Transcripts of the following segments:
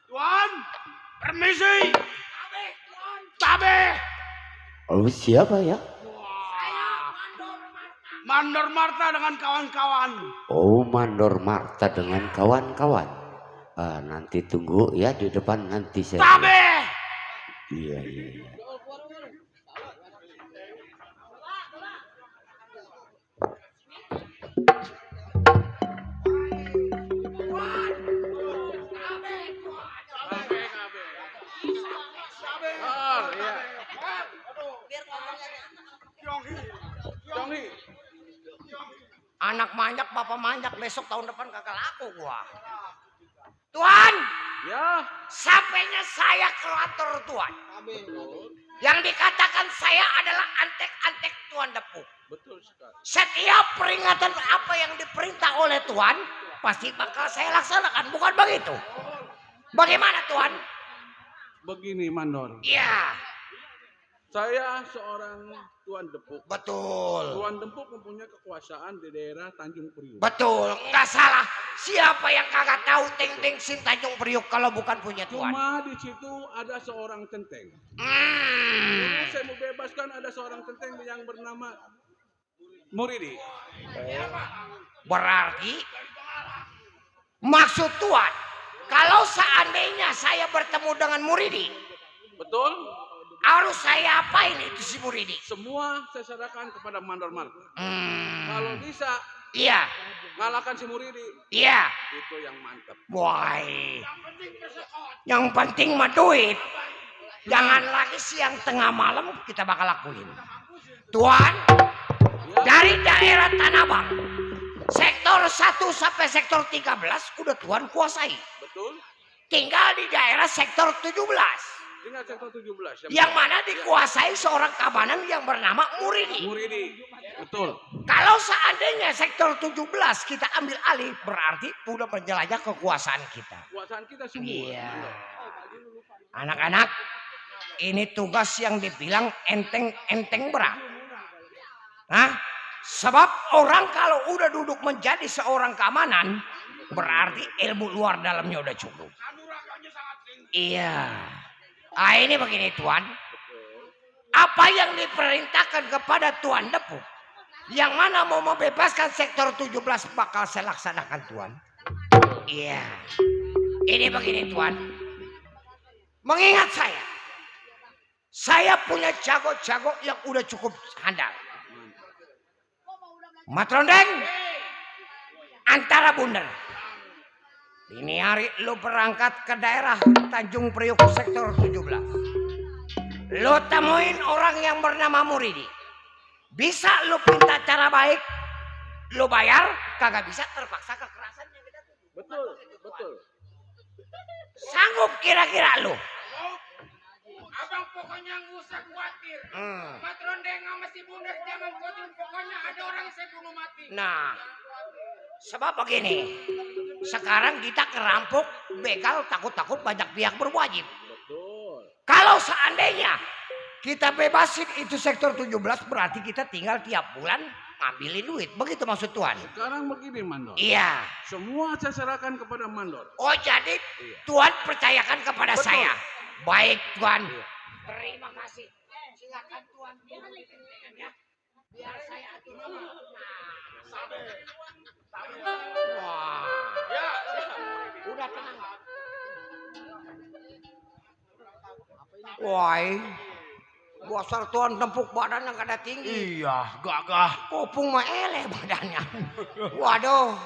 Tuan, permisi. Tabe. Oh, siapa ya? Mandor Marta dengan kawan-kawan. Oh, Mandor Marta dengan kawan-kawan. Nanti tunggu ya di depan, nanti saya. Tabe. Iya, iya, iya. Anak manjak, bapak manjak, besok tahun depan kagak laku gua. Tuan, Ya, sampainya saya ke kantor Tuan. Yang dikatakan saya adalah antek-antek Tuan Depuk. betul sekali. Setiap peringatan apa yang diperintah oleh Tuan, pasti bakal saya laksanakan, bukan begitu? Bagaimana Tuan? Begini Mandor, Iya, saya seorang Tuan Depuk. betul. Tuan Depuk mempunyai kekuasaan di daerah Tanjung Priuk. Betul, nggak salah. Siapa yang kagak tahu Ting-Ting Sin Tanjung Priuk kalau bukan punya Tuan? Cuma di situ ada seorang centeng. Saya mau bebaskan, ada seorang centeng yang bernama Muridi. Berarti maksud Tuan, kalau seandainya saya bertemu dengan Muridi, Betul? harus saya apain itu si Muridi? Semua saya serahkan kepada Mandor Marta. Kalau bisa Iya, ngalahkan si Muridi, iya. itu yang mantap. Woi, yang penting mah duit. Jangan lagi siang tengah malam kita bakal lakuin. Tuan, dari daerah Tanah Abang, sektor 1 sampai sektor 13 udah Tuan kuasai. Betul? Tinggal di daerah sektor 17. Tinggal sektor 17. Yang mana dikuasai seorang kabanan yang bernama Muridi. Muridi. Betul. Kalau seandainya sektor 17 kita ambil alih, berarti udah menjelajah kekuasaan kita. Kekuasaan kita semua. Iya. Anak-anak, ini tugas yang dibilang enteng-enteng berat. Hah? Sebab orang kalau udah duduk menjadi seorang keamanan, berarti ilmu luar dalamnya udah cukup. Iya. Ah, ini begini Tuan. Apa yang diperintahkan kepada Tuan Depuk, yang mana mau membebaskan sektor 17 bakal saya laksanakan Tuan. Iya. Ini begini Tuan. Mengingat saya punya jago-jago yang udah cukup handal. Matrondeng, antara bunder. Ini hari lu berangkat ke daerah Tanjung Priuk sektor 17. Lu temuin orang yang bernama Muridi. Bisa lu minta cara baik, lu bayar, kagak bisa terpaksa kekerasan yang kita tuju. Betul, betul. Sanggup kira-kira lu? Abang pokoknya nggak usah khawatir. Matrondeng sama si Bunda jangan khawatir. Pokoknya ada orang yang saya bunuh mati. Nah, sebab begini. Sekarang kita kerampok, begal, takut-takut banyak pihak berwajib. Betul. Kalau seandainya kita bebasin itu sektor 17, berarti kita tinggal tiap bulan ngambilin duit. Begitu maksud Tuan? Sekarang begini Mandor. Iya. Semua saya serahkan kepada Mandor. Oh jadi Tuan percayakan kepada Betul. saya. Baik Tuan. Terima kasih. Silakan Tuan. Ya. Biar saya atur. Woi, bosar tuan tempuk badannya kada tinggi. Iya, gagah. Popung mah eleh badannya. Waduh.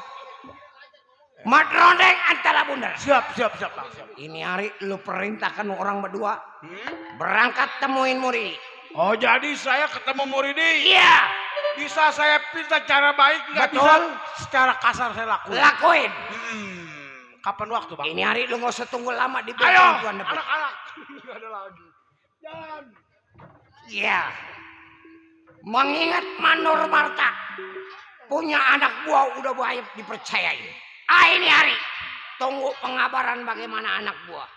Mat Rondeng antara bundar. Siap. Bang. Siap. Ini hari lu perintahkan orang berdua berangkat temuin Muridi. Oh, jadi saya ketemu Muridi. Iya, Bisa saya pinta cara baik, nggak betul. bisa secara kasar saya lakuin. Lakuin. Kapan waktu, Bang? Ini hari lu nggak usah tunggu lama di Ayo, belakang tuan depan. anak-anak. Nggak ada lagi. Jalan. Iya. Mengingat Manor Marta punya anak buah udah banyak dipercayai. Ini hari tunggu pengabaran bagaimana anak buah.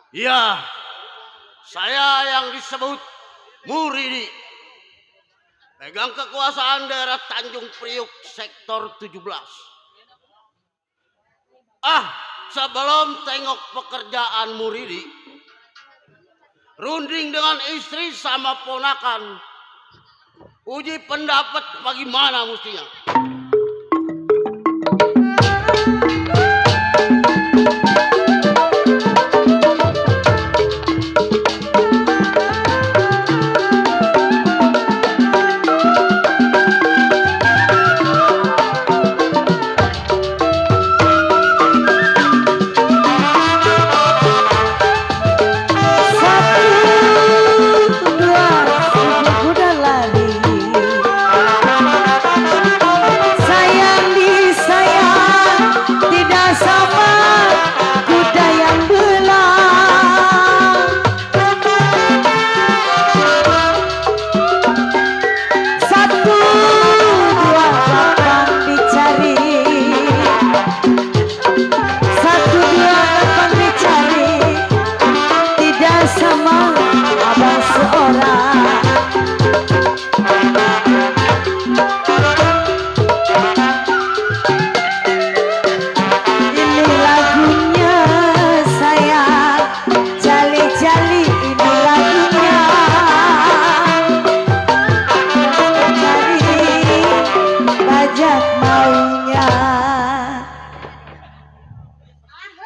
Iya, saya yang disebut Muridi. Pegang kekuasaan daerah Tanjung Priuk sektor 17. Sebelum tengok pekerjaan Muridi, runding dengan istri sama ponakan, uji pendapat bagaimana mestinya.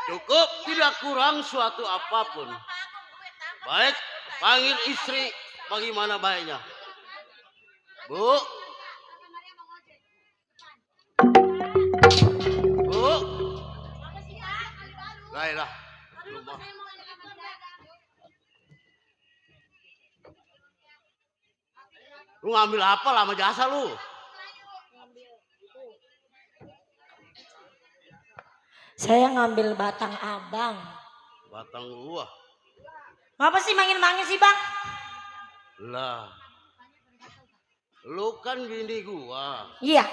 Cukup tidak kurang suatu apapun. Baik, panggil istri bagaimana baiknya. Bu. Bu. Baiklah. Rumah. Lu ngambil apa lama jasa lu? Saya ngambil batang abang. Batang buah. Apa sih mangin-mangin sih bang? Lah. Lu kan bini gua. Iya.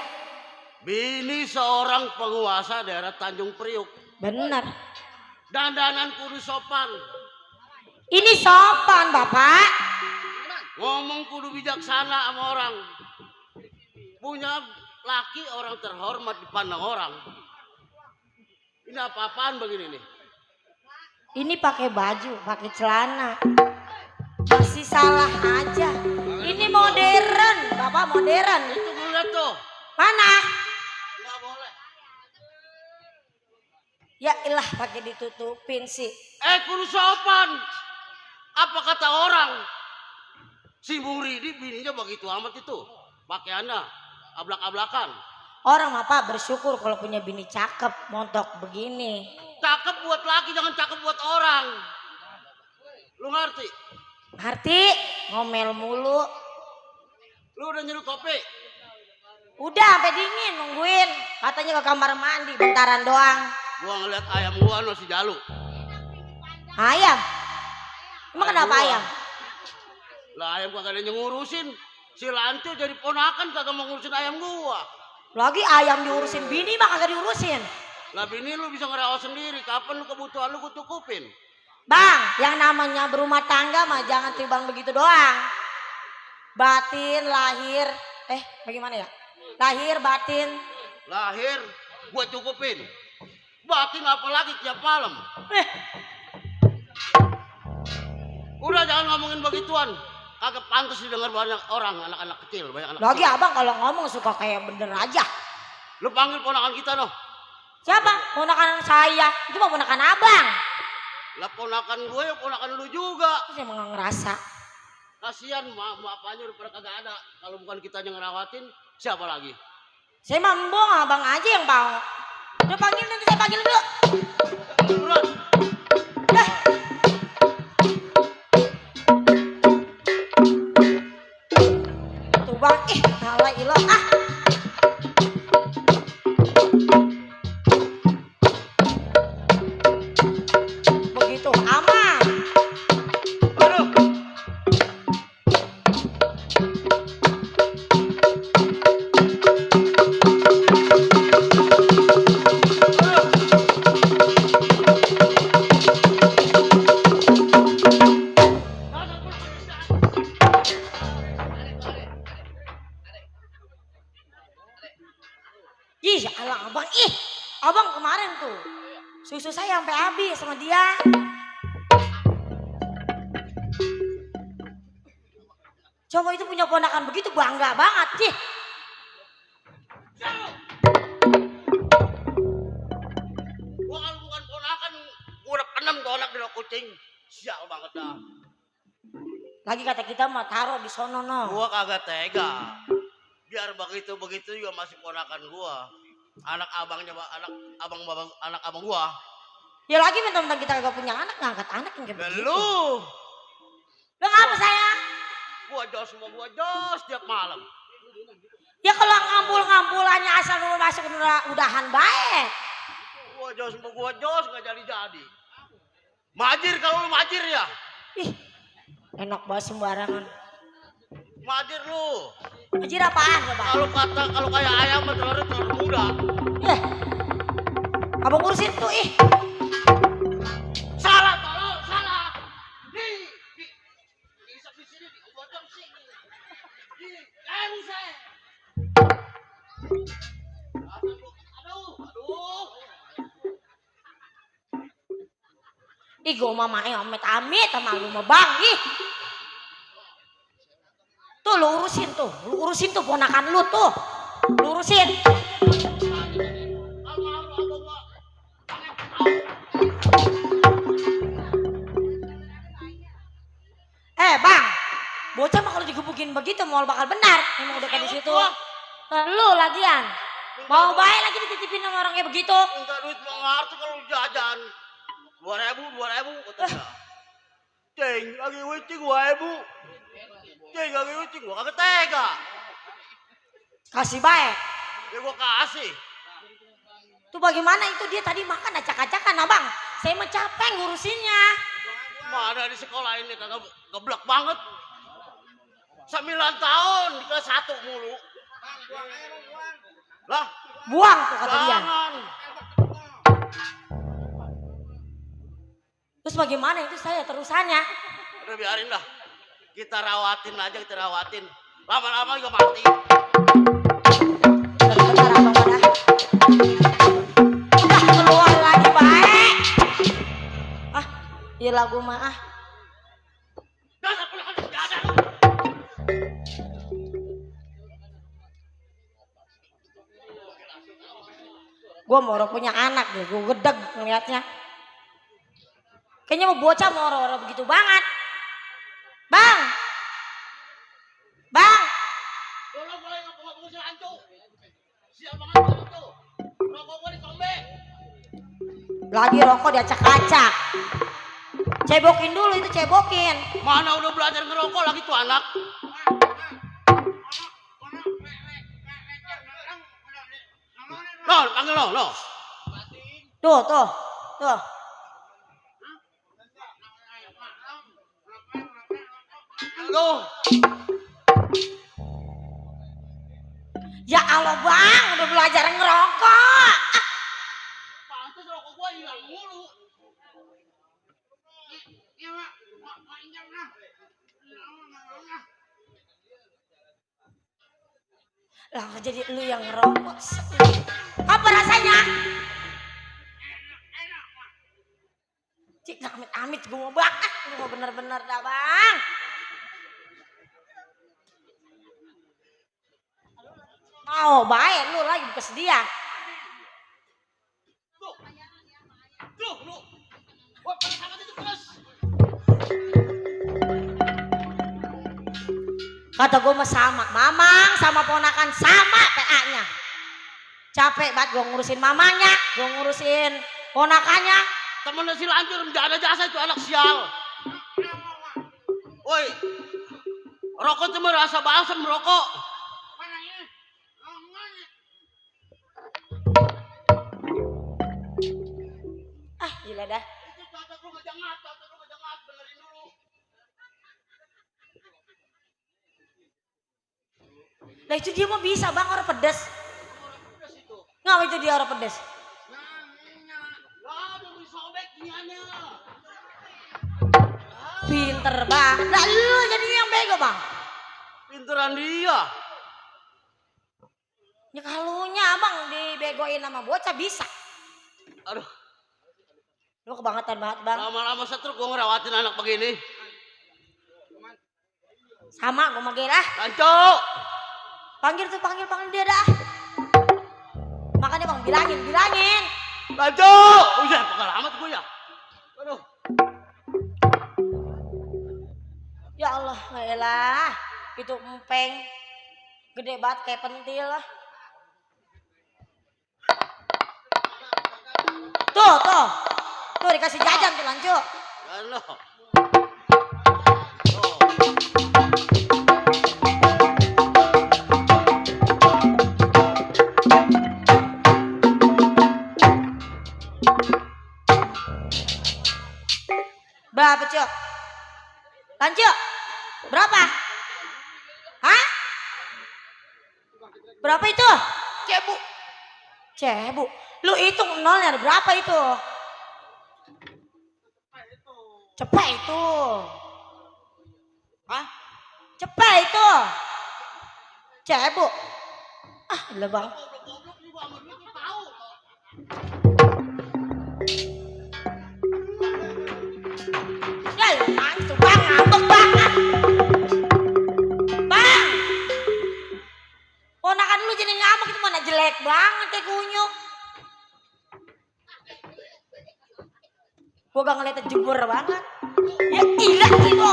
Bini seorang penguasa daerah Tanjung Priuk. Benar. Dandanan kudu sopan. Ini sopan bapak. Ngomong kudu bijaksana sama orang. Punya laki orang terhormat dipandang orang. Ini apa-apaan begini nih? Ini pakai baju, pakai celana. Masih salah aja. Ini modern, bapak modern. Itu gue lihat tuh. Mana? Nggak boleh. Ya ilah pakai ditutupin sih. Kudu sopan. Apa kata orang? Si Muridi bininya begitu amat itu. Pakaiannya ablak-ablakan. Orang apa bersyukur kalau punya bini cakep, montok begini. Cakep buat laki, jangan cakep buat orang. Lu ngerti? Ngerti? Ngomel mulu. Lu udah nyeduh kopi? Udah sampai dingin nungguin. Katanya ke kamar mandi bentaran doang. Gua ngeliat ayam gua masih jalu. Ayam? Emang kenapa gua. ayam? Lah ayam kagak ada yang ngurusin. Si Lancu jadi ponakan kagak mau ngurusin ayam gua. Lagi ayam diurusin, bini mah kagak diurusin. Lah bini lu bisa ngerawat sendiri. Kapan lu kebutuhan lu gua cukupin? Bang, yang namanya berumah tangga mah jangan timbang begitu doang. Batin, lahir, bagaimana ya? Lahir, batin. Lahir gua cukupin. Batin apalagi tiap malam. Udah jangan ngomongin begituan. Kagak pantas didengar banyak orang, anak-anak kecil, banyak anak Lagi kecil. abang kalau ngomong suka kayak bener aja. Lu panggil ponakan kita noh. Siapa? Ponakan saya. Itu mah ponakan abang. Lah ponakan gue ya ponakan lu juga. Saya emang ngerasa. Kasihan apanya udah pada kagak ada. Kalau bukan kita yang ngerawatin, siapa lagi? Saya mah embong, abang aja yang mau. Udah panggil nanti saya panggil dulu. Turun. Tuh bang, ala ilah ah. Begitu aman. Aduh. Ih, ala abang, abang kemarin tuh susu saya sampai habis sama dia. Coba itu punya ponakan begitu bangga banget sih. Gua kalau bukan ponakan, gua udah penem tuh anak di kucing. Sial banget dah. Lagi kata kita mah taruh di sono no. Gua kagak tega. Biar begitu juga masih ponakan gua. Anak abangnya anak abang gua. Ya lagi mentang-mentang kita gak punya anak, ngangkat anak yang kayak Dan begitu. lu, Ngapa saya? gua jos tiap malam. Ya kalau ngampul-ngampulannya asal dulu masuk udahan baik. Gua jos nggak jadi. Majir kalau lu majir ya. Ih, enak banget sembarangan. Majir lu. Majir apaan coba? Kalau kayak ayam mah telur muda. Abang urusin tuh Salah. Nih. Isap di sini gua jam sini. Nih, saya. Aduh. Ih, gue mama amit sama lu mah bang. Tuh lu urusin tuh ponakan lu tuh. Lu urusin. Bang, bocah mah kalau digebukin begitu mau bakal benar. Emang udah kayak di situ. Lu lagian. Mau baik lagi dititipin sama orang kayak begitu. Enggak duit mau ngerti kalau jajan. 2.000 kata dia. Cing, lagi wicing 2.000. Cing, lagi wicing gua kagak tega. Kasih baik. Ya gua kasih. Tuh bagaimana itu dia tadi makan acak-acakan abang. Saya mah capek ngurusinnya. Mana di sekolah ini kagak geblek banget. 9 tahun di kelas 1 mulu. Lah, Buang tuh kata dia. jangan. Terus bagaimana itu saya terusannya? Udah biarin lah. Kita rawatin. Lama-lama juga mati. Bentar abang pada. Udah keluar lagi baik. Iya lagu mah Dasar ponakan jajan. Gue mau punya anak deh, gue gedeg ngeliatnya. Kayaknya mau bocah mau orang begitu banget. Bang. Boleh ngomong si Lancu. Sial banget itu. Rokok gua ditombe. Lagi rokok diacak-acak. Cebokin dulu itu cebokin. Mana udah belajar ngerokok lagi tuh anak. No, panggil no. Tuh. Tuh. Ya Allah bang, udah belajar ngerokok. Pantes rokok gua hilang mulu. Iya, Mak. Mak injak nah. Lah jadi lu yang ngerokok. Apa rasanya? Enak, Mak. Cik, amit-amit gue mau banget. Gue mau bener-bener dah bang. Mau baik lu lagi kesedia. Tuh, lu. Gua sama itu terus. Kata gue mah sama. Mamang sama ponakan sama PA-nya. Capek banget gue ngurusin mamanya. Gue ngurusin ponakannya. Temennya si Lancur nggak ada jasa itu anak sial. Woi, rokok itu merasa balsam merokok. Mana ini? Mana? Ah gila dah. Itu tata lu ngejangat, dengerin dulu. Lah itu dia mah bisa bang orang pedes. Ngapa itu dia orang pedes? Lah, mau disobek niannya. Pinter bang. Lah lu jadinya yang bego bang. Pinteran dia. Ya kalunya abang dibegoin sama bocah bisa. Aduh, Lu kebangetan banget bang. lama-lama setruk gua ngerawatin anak begini. Sama gue manggil lah. Lanco. Panggil dia dah. Makanya bang bilangin. Lanco. Udah pengalaman gue ya. Aduh. Ya Allah, elah. Itu empeng. Gede banget kayak pentil lah. Tuh. Tuh dikasih jajan tuh lancu. Halo. Berapa cok? Lancu. Berapa? Hah? Berapa itu? Cebu. Lu hitung nolnya ada berapa itu? Cepet itu. Hah? Cepet itu. Cebu. Ah, gila bang. Goblok juga sama duit lu tahu. Ya lu mantu bang, ngambek banget. Bang. Ponakan lu jadi ngambek itu mana jelek banget kayak kunyuk. Gua gak ngeliatnya jebur banget. Ya gila gitu.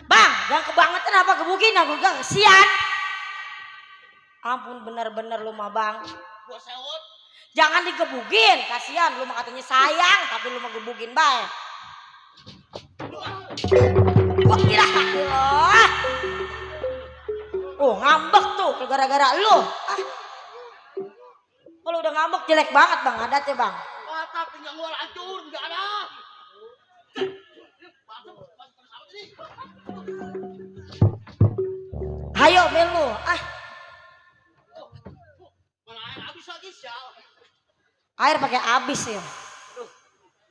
Bang, jangan kebangetan apa gebukin aku gak kesian. Ampun bener-bener lu mah bang. Gua sewot. Jangan digebukin, kasihan lu mah katanya sayang tapi lu mah gebukin bae. Wah gila kaki lo. Oh ngambek tuh gara-gara lu. Ah. Kalau udah ngambek jelek banget bang adatnya bang. Mata pinggang gua hancur, enggak ada. Ayo bel lu. Ah. Mana air habis lagi sial. Air pakai habis ya.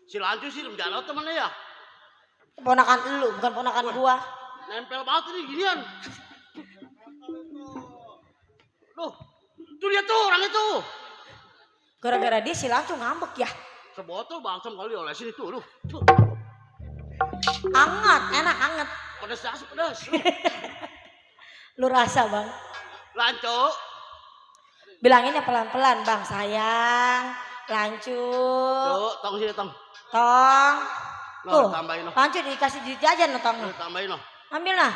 Si Lancu sih rencana temennya ya. Ponakan lu bukan ponakan gua. Nempel banget ini ginian. Loh, itu dia tuh orang itu. Gara-gara dia si langsung ngambek ya. Sebotol balsam kali olesin itu, loh. Tuh, Anget, enak anget. pedas asap pedas. Lu rasa bang. Lancu. Bilanginnya pelan-pelan bang sayang. Lancut. Tuh, tong sini tong. Tong. Loh, Tuh, tambahin loh. lancut dikasih duit jajan lo tong. Tuh, tambahin loh. Ambil lah.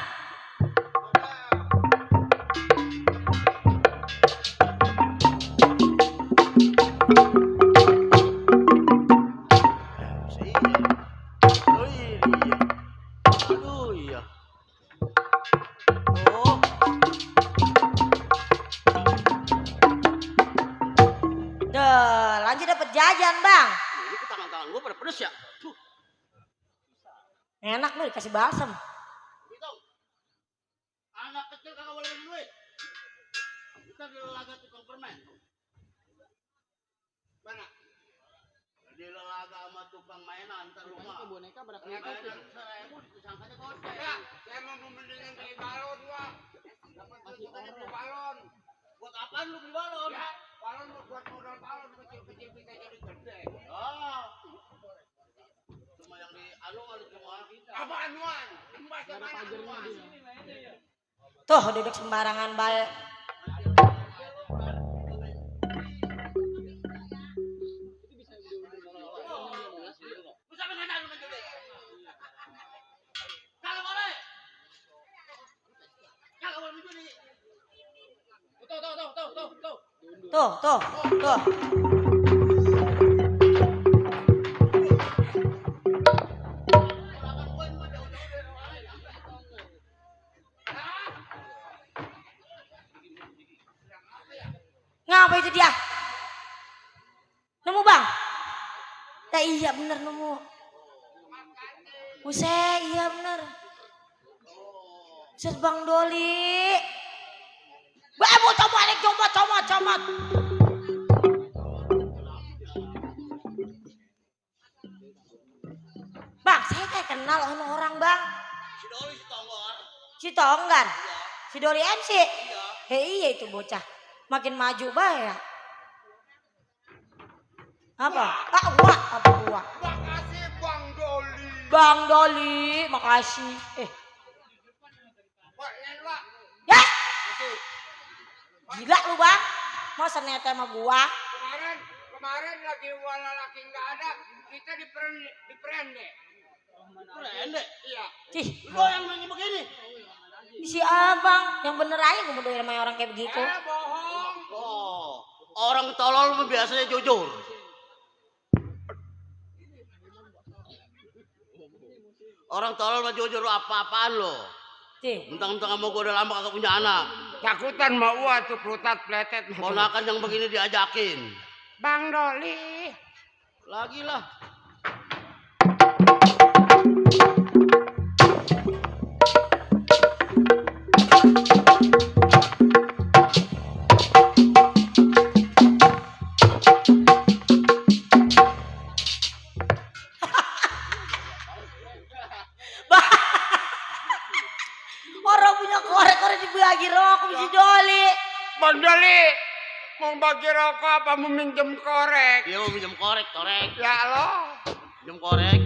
Oh iya. Aduh iya. Oh. Duh, lanjut dapat jajan bang. Ini ke tangan-tangan gua pada pedes ya. Enak lu dikasih balsam. Gitu. Anak kecil kagak boleh minum duit. Kita di Lelaga tukang permen. Mana? Di Lelaga sama tukang mainan ntar rumah. Boneka berapa? Mainan 1.000 disangkanya goceng. Ya, saya mau mendingan beli balon gua. Dapat duit bukannya beli balon. Buat apaan lu beli balon? Ya, balon buat modal balon kecil-kecil bisa jadi gede. Ah. Cuma yang di anu kali cuma Apa anuan? Bahasa mana anuan? Tuh duduk sembarangan baik. Lu sampai mana lu main judi? Kagak boleh. Kagak boleh main judi. Tuh. Lawan poin mah jauh-jauh dari orang lain. Ngapa itu dia? Nemu bang? Ya iya bener nemu. Buset iya bener. Buset Bang Doli. Babu comot. Bang saya kayak kenal sama orang bang. Si Doli si Tonggor. Si Tonggar. Si Doli MC. Iya. Iya itu bocah. Makin maju bae ya. Apa? Apa gua? Makasih Bang Doli. Bang Doli, makasih. Pak Nela. Ya. Gila lu bang. Masa nete sama gua? Kemarin lagi wala laki nggak ada, kita di perende. Pendek. Iya. Cih, Lu yang nanya begini. si abang yang bener aja gue mau doain sama orang kayak begitu. Bohong. Oh, orang tolol mah biasanya jujur. Orang tolol mah jujur, lu apa-apaan lo. Cih, Mentang-mentang sama gua udah lama kagak punya anak. Takutan mau gua tuh plutat pletet. Ponakan yang begini diajakin. Bang Doli. Lagi lah. orang punya korek-korek dibagi rokok si Doli. Bang Doli. Mau bagi rokok apa mau minjem korek? Dia mau minjem korek. Ya lo. Minjem korek.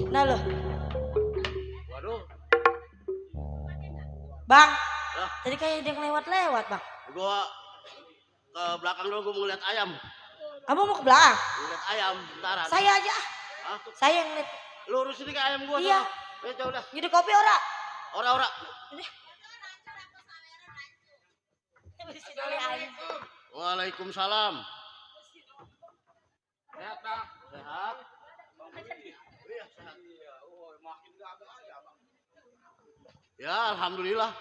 Nah lo, Waduh. bang, Lah, tadi kayak dia ngelewat-lewat bang. gua ke belakang dulu, gua mau ngeliat ayam. Kamu mau ke belakang? Ngeliat ayam, bentaran. Saya aja. Hah? Saya yang ngeliat. Lurus ini ke ayam gua. Iya. Ya udah. Jadi kopi ora? Ora. Si Doli aja. Waalaikumsalam. Sehat bang. Sehat. Ya, alhamdulillah.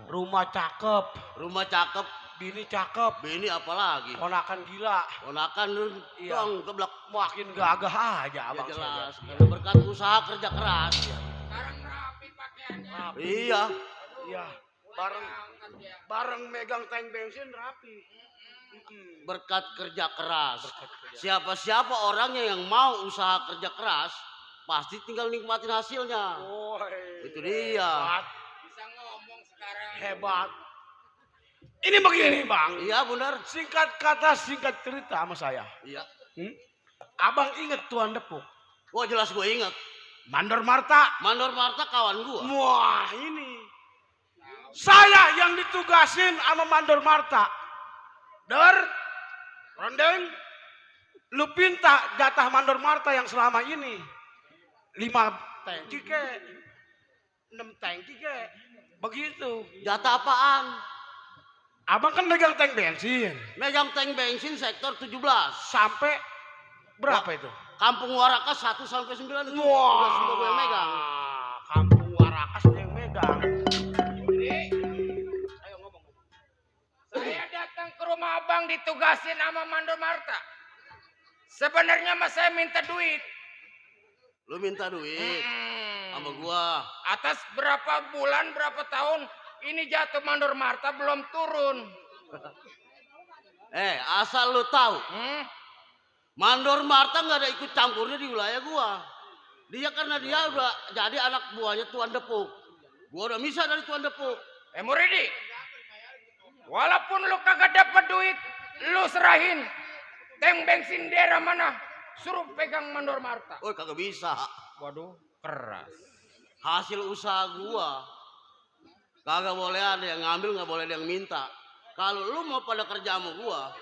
Rumah cakep, Rumah cakep, bini cakep, bini apalagi. ponakan gila. Ponakan lu Iya. dong keblak. Makin gagah aja Ya abang jelas, saya. karena berkat usaha kerja keras. Sekarang rapi pakaiannya. Rapi. Iya. Iya. Bareng Angkat ya. bareng megang tank bensin rapi. Berkat kerja keras. Siapa-siapa orangnya yang mau usaha kerja keras, pasti tinggal nikmatin hasilnya. Woi. Itu dia. Hebat. Bisa ngomong sekarang. Hebat. Ini begini bang. Iya benar. Singkat kata singkat cerita sama saya. Iya. Abang inget Tuan Depuk. Wah jelas gue inget. Mandor Marta. Mandor Marta kawan gua. Wah ini. Saya yang ditugasin sama Mandor Marta. Rondeng. Lu pinta jatah Mandor Marta yang selama ini. 5 tangki ke. 6 tangki ke. Begitu. Jatah apaan? Abang kan megang tank bensin. Megang tank bensin sektor 17. Sampai berapa itu? Kampung Warakas 1 sampai 9 itu. Wah. Udah semua gue yang megang. Kampung Warakas yang megang. Ayo ngomong. Saya datang ke rumah abang ditugasin sama Mandor Marta. Sebenarnya mas saya minta duit. Lu minta duit sama gua. Atas berapa bulan, berapa tahun ini jatuh mandor Marta belum turun. Asal lu tahu, Mandor Marta nggak ada ikut campurnya di wilayah gua. Dia karena dia udah jadi anak buahnya Tuan Depuk. Gua udah misah dari Tuan Depuk. Muridi, walaupun lu kagak dapat duit, lu serahin tank bensin daerah mana, suruh pegang mandor Marta. Oh kagak bisa. Waduh, keras. Hasil usaha gua. Kagak boleh ada yang ngambil, nggak boleh ada yang minta. Kalau lu mau pada kerja sama gua,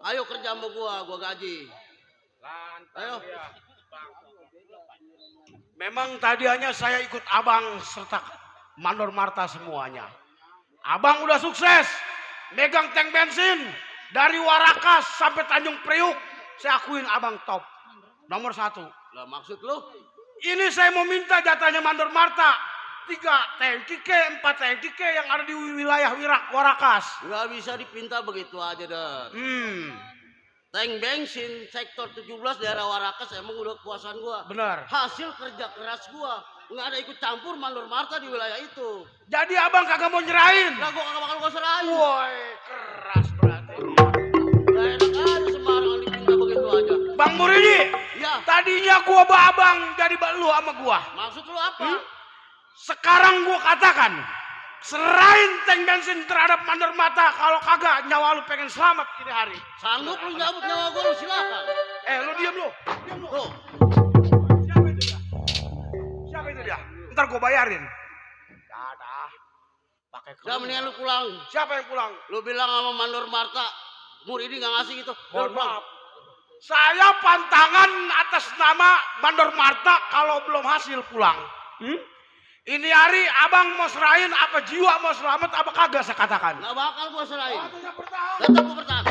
ayo kerja sama gua gaji. Ayo. Memang tadi hanya saya ikut abang serta Mandor Marta semuanya. Abang udah sukses megang tank bensin dari Warakas sampai Tanjung Priuk. Saya akuin abang top. Nomor 1. Lah maksud lu? Ini saya mau minta jatahnya Mandor Marta. 3 tangki ke, 4 tangki ke yang ada di wilayah Warakas. Nggak bisa dipinta begitu aja deh. Tank bensin sektor 17 daerah Warakas emang udah kekuasaan gua. Benar. Hasil kerja keras gua. Nggak ada ikut campur Mandor Marta di wilayah itu. Jadi abang kagak mau nyerahin? Lah gua kagak bakal gua serahin. Woi, keras berarti. Nggak enak aja sembarangan dipinta begitu aja. Bang Muridi, Ya. tadinya gua abang jadi lu sama gua. Maksud lu apa? Sekarang gua katakan, serahin tank bensin terhadap Mandor Marta. Kalau kagak nyawa lu pengen selamat ini hari. Sanggup lu nyabut nyawa gua, lu silakan. Lu diam lu. Diam lu. Tuh. Siapa itu dia? Siapa itu dia? Ntar gua bayarin. Gak ada. Pakai Udah mendingan lu pulang. Siapa yang pulang? Lu bilang sama Mandor Marta, Muridi nggak ngasih gitu. Mohon maaf. Saya pantangan atas nama Mandor Marta kalau belum hasil pulang. Ini hari abang mau serahin apa jiwa mau selamat apa kagak saya katakan. Nggak bakal gua serahin. Tetap bertahan. Tetap gua bertahan.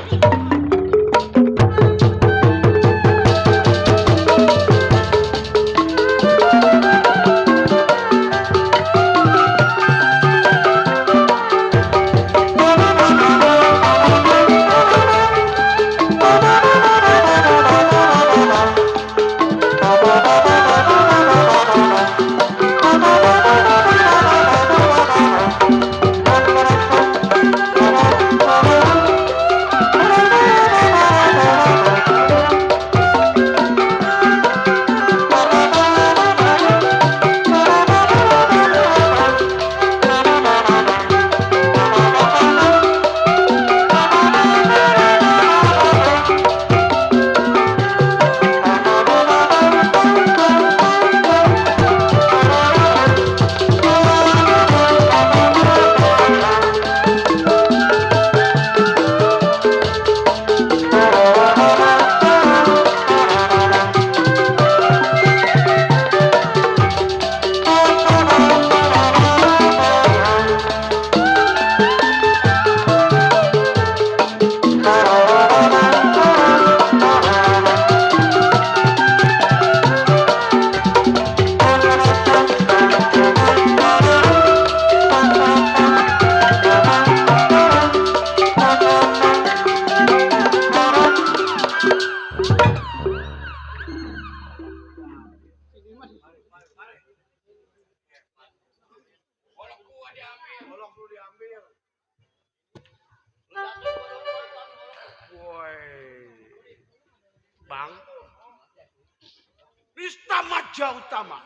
Bang, Nista Maja Utama.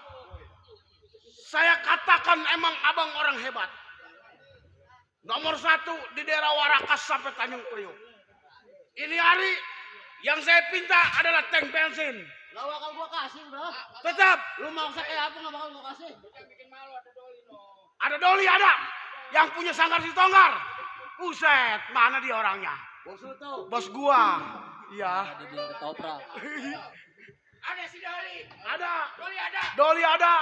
Saya katakan emang abang orang hebat. Nomor 1 di daerah Warakas sampai Tanjung Priok. Ini hari yang saya pinta adalah tank bensin. Gak bakal gua kasih udah. Tetap. Lu maksa kayak apa gak bakal gua kasih. Ada doli ada. Yang punya sanggar si Tonggar. Buset, mana dia orangnya? Bos lu tuh. Bos gua. Iya. Ada si Doli. Ada. Doli ada. Doli ada.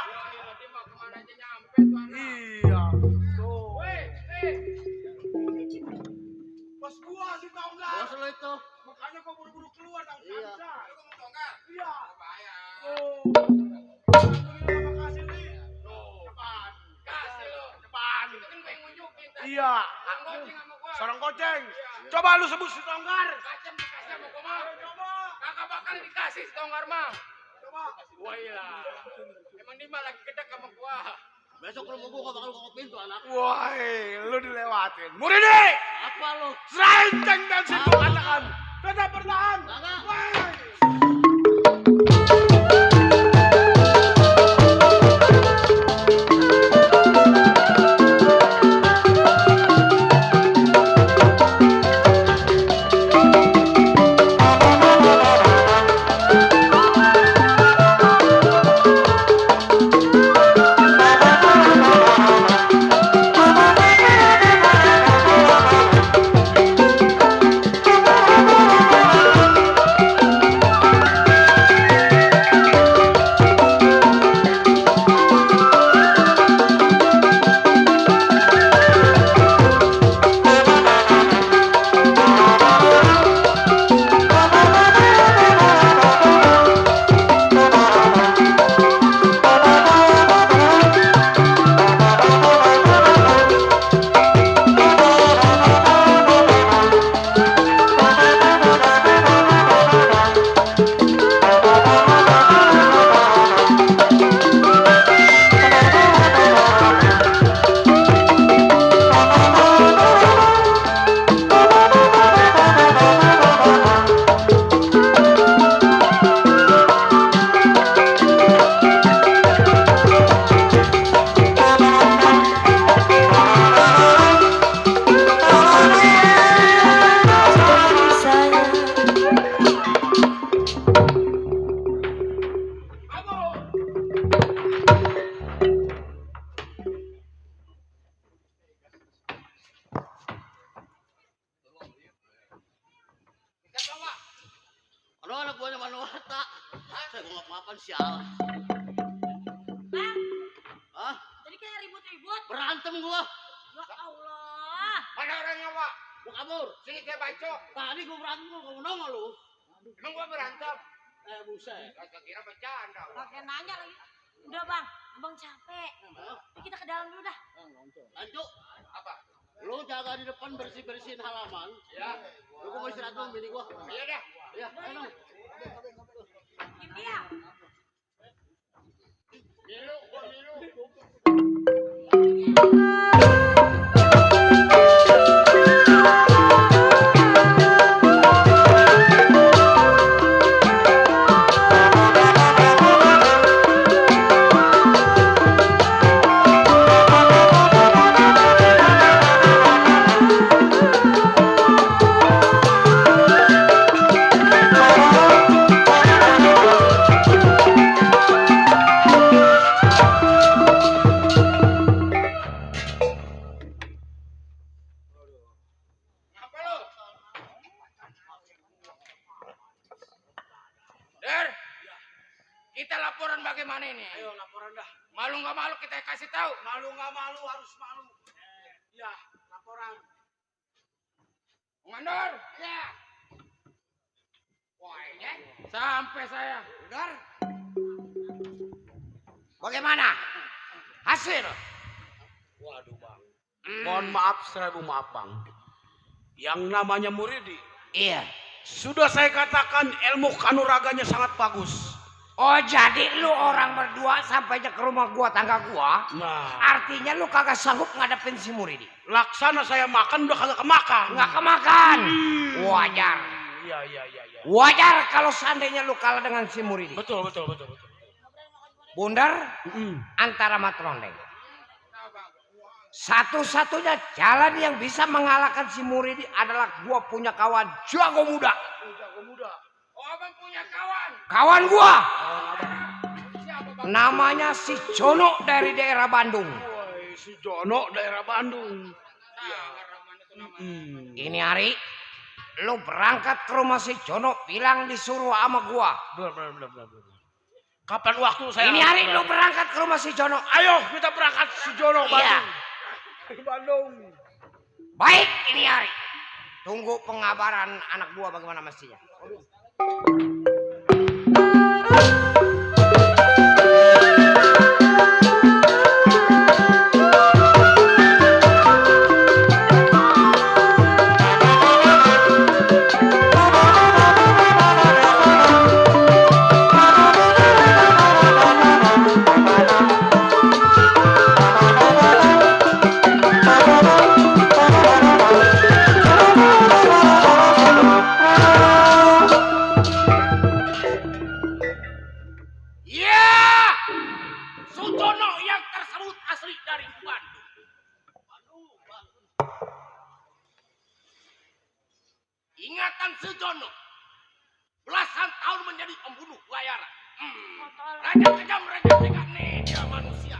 Dia mau kemana aja nyampe tuh anak. Iya. Tuh. Weh. Bos gua si Tonggar. Bos lu itu. Makanya gua buru-buru keluar tau. Iya. Lu mau tonggar? Iya. Bayar. Oh. Terima kasih nih. Cepat. Kasih lu. Cepat. Itu kan pengen nunjukin tadi. Iya. Yang goceng sama gua. Sarang goceng. Coba lu sebut si Tonggar. Kacem dikasih sama gua mah. Coba. Kagak bakal dikasih si tonggar mah. Coba. Wah iya. Emang dia lagi gedek sama gua. Besok ke rumah gua gak bakal kokot pintu anak. Wah, lu dilewatin. Muridi, Apa lu? serahin tank bensin gua katakan. Tetap bertahan. Kagak. Woi. Aduh anak buahnya Manuarta. Saya gua nggak makan sial. Bang, Hah? tadi kayak ribut-ribut. Berantem gua. Ya Allah. Mana orangnya, Wak? Gua kabur. Sini saya bacok. Tadi gua berantem gua nggak nongol lu. Emang gua berantem. Buset. Gak kira bercanda. Wak. Pakai nanya lagi. Udah bang, abang capek. Ini kita ke dalam dulu dah. Lanjut. Apa? Lu jaga di depan bersih-bersihin halaman. Ya. Lu gua mau istirahat dulu bini gua. Iya dah. Iya, ayo. Ini ya. Milu, gua milu. Apa lu? Der, kita laporan bagaimana ini? Ayo laporan dah. Malu nggak malu kita kasih tahu. Malu nggak malu harus malu. Ya, laporan. Mandor. Ya. Wah ini sampai saya. Benar? Bagaimana? Hasil? Waduh bang. Mohon maaf, seribu maaf bang. Yang namanya Muridi. Iya. Sudah saya katakan ilmu kanuraganya sangat bagus. Oh jadi lu orang berdua sampainya ke rumah gua, tangga gua. Nah, Artinya lu kagak sanggup ngadepin si Muridi. laksana saya makan udah kagak kemakan. Nggak kemakan. Wajar. Iya. Wajar kalau seandainya lu kalah dengan si Muridi. Betul. Bundar antara matrondeng. Satu-satunya jalan yang bisa mengalahkan si Muridi adalah gua punya kawan jago muda. Oh abang punya kawan. Kawan gua Siapa bang? namanya si Jono dari daerah Bandung. Woi, si Jono daerah Bandung. Ini hari lu berangkat ke rumah si Jono, bilang disuruh sama gua. Benar. Kapan waktu saya? Ini hari lu berangkat ke rumah si Jono. Ayo kita berangkat si Jono Iya. Bandung. Bandung. Baik, ini hari. Tunggu pengabaran anak gua bagaimana mestinya. ingatan Sujono. Belasan tahun menjadi pembunuh bayaran. Raja kejam, raja tega, dia manusia.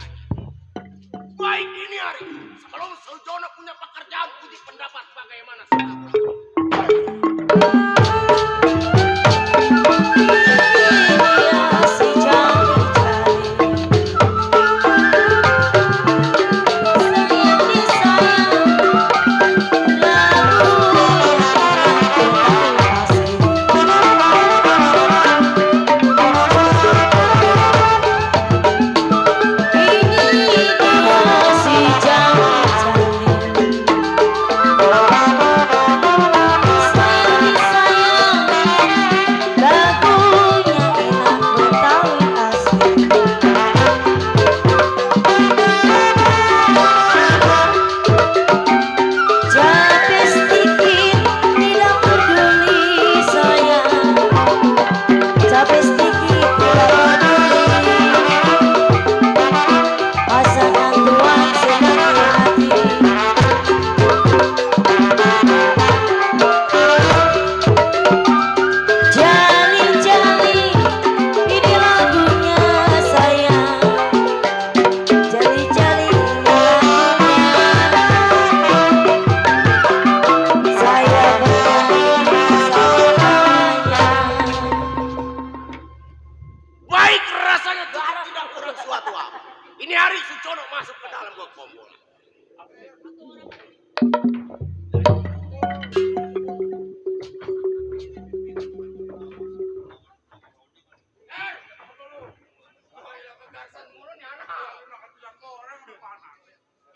Baik ini hari, sebelum Sujono punya pekerjaan, uji pendapat bagaimana setelah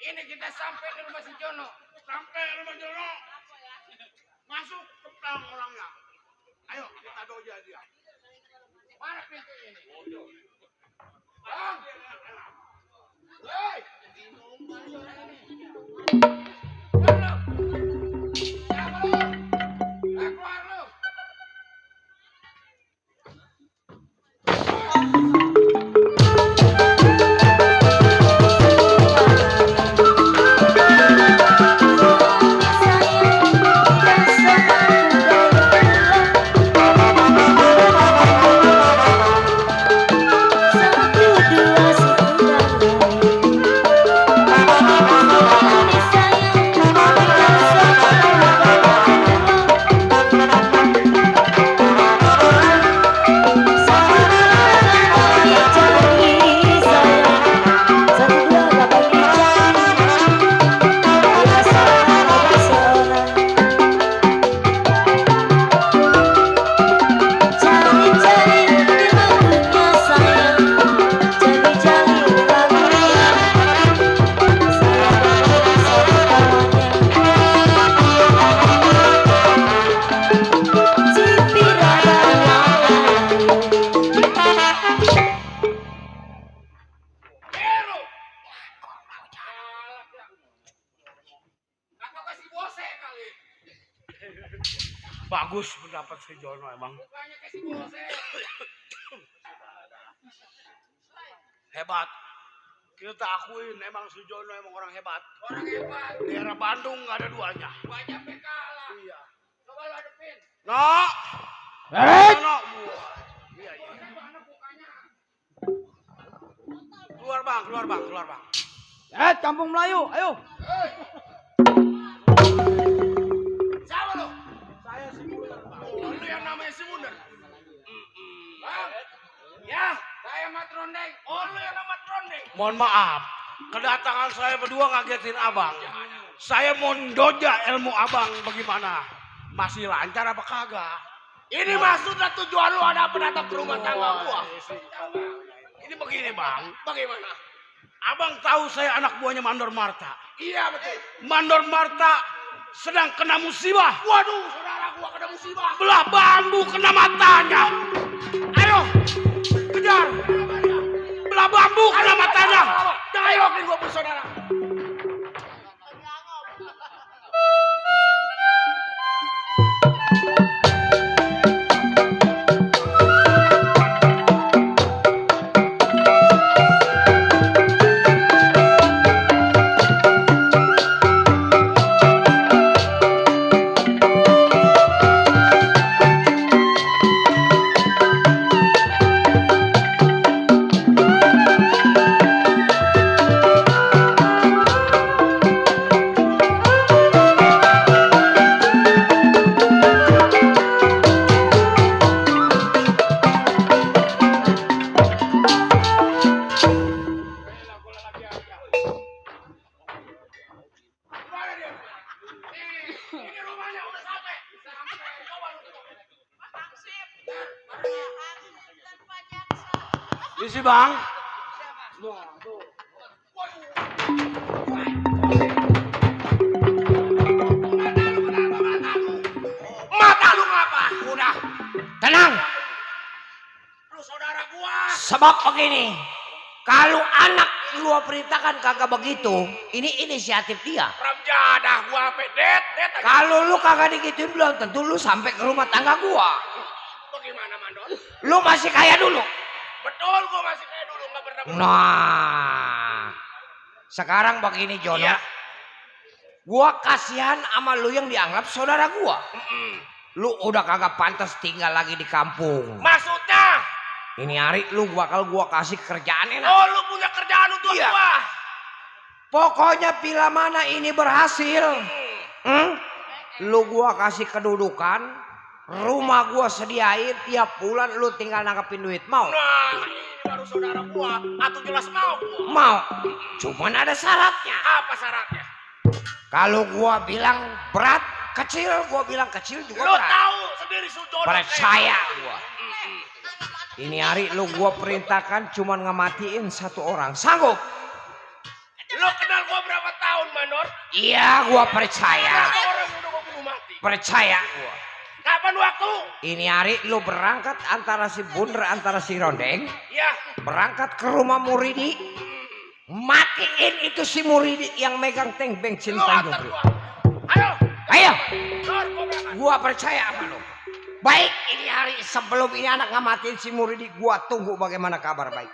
Ini kita sampai di rumah si Jono. Sampai rumah Jono. Masuk ke belakang orangnya. Ayo kita doja dia. Mana pintunya ini? Bang! Hei! Keluar lu! Ya, lu! Keluar lu! Bagus pendapat si Jono emang. Bukannya kasih bose. Hebat. Kita akuin emang si Jono emang orang hebat. Orang hebat. Daerah Bandung nggak ada duanya. Banyak kalah. Iya. Coba lu hadepin. No. No. Iya, iya. Mana bukanya? Keluar bang, keluar bang, keluar bang. Kampung Melayu, ayo. Hei! Siapa lu? Saya si Munir bang. Oh, lu yang namanya si Munir. Bang. Ya. Saya Mat Rondeng. Oh, lu yang nama Trondeng. Mohon maaf, kedatangan saya berdua ngagetin abang. Saya mau doja ilmu abang bagaimana? Masih lancar apa kagak? Ini maksudnya tujuan lu ada apa datang ke rumah tangga gua? Ini begini bang, Bagaimana? abang tahu saya anak buahnya Mandor Marta. Iya betul. Mandor Marta sedang kena musibah. Waduh, saudara gua kena musibah. Belah bambu kena matanya. Ayo, kejar. Belah bambu kena matanya. Ayo, gua bersaudara. Isi bang. Mata lu ngapa? Udah, tenang. Lu saudara gua. Sebab begini, kalau anak lu perintahkan kagak begitu, ini inisiatif dia. Ramjadah gua sampai det. Kalau lu kagak digituin belum tentu lu sampai ke rumah tangga gua. Bagaimana Mandor? Lu masih kaya dulu. Betul gua masih kayak dulu nggak pernah. Nah, sekarang begini Jono. Iya. Gua kasihan sama lu yang dianggap saudara gua. Lu udah kagak pantas tinggal lagi di kampung. Maksudnya? Ini hari lu bakal gua kasih kerjaan enak. Oh lu punya kerjaan untuk Iya. gua. Pokoknya bila mana ini berhasil, lu gua kasih kedudukan, rumah gua sediain tiap bulan lu tinggal nangkepin duit. Mau? Nah ini baru saudara gua. Atau jelas mau gua. Mau. Cuman ada syaratnya. Apa syaratnya? Kalau gua bilang berat, kecil, gua bilang kecil juga Lu berat. tahu sendiri Sujono. Percaya gua. Ini hari lu gua perintahkan cuman ngematiin satu orang. Sanggup? Lu kenal gua berapa tahun Mandor? Iya, gua percaya. Berapa orang udah gua bunuh mati? Percaya gua. Kapan waktu? Ini hari lu berangkat antara si Bunder antara si Rondeng, Ya. berangkat ke rumah Muridi, matiin itu si Muridi yang megang tank bensin Lu Tanjung antar Priok. gua. Ayo. Ayo, Dor, gua berangkat. gua percaya sama lu. Baik, ini hari sebelum ini anak ngamatin si Muridi, gua tunggu bagaimana kabar baik.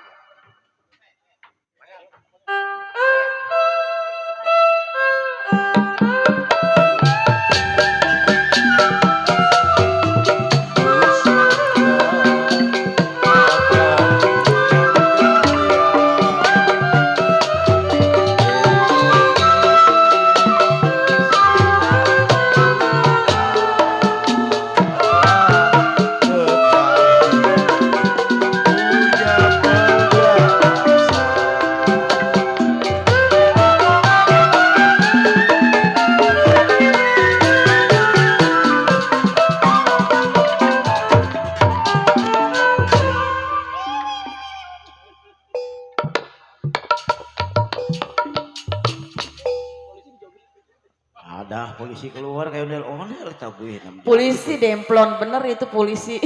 Ada polisi keluar kayak ondel-ondel tabuhin. Polisi demplon bener itu polisi.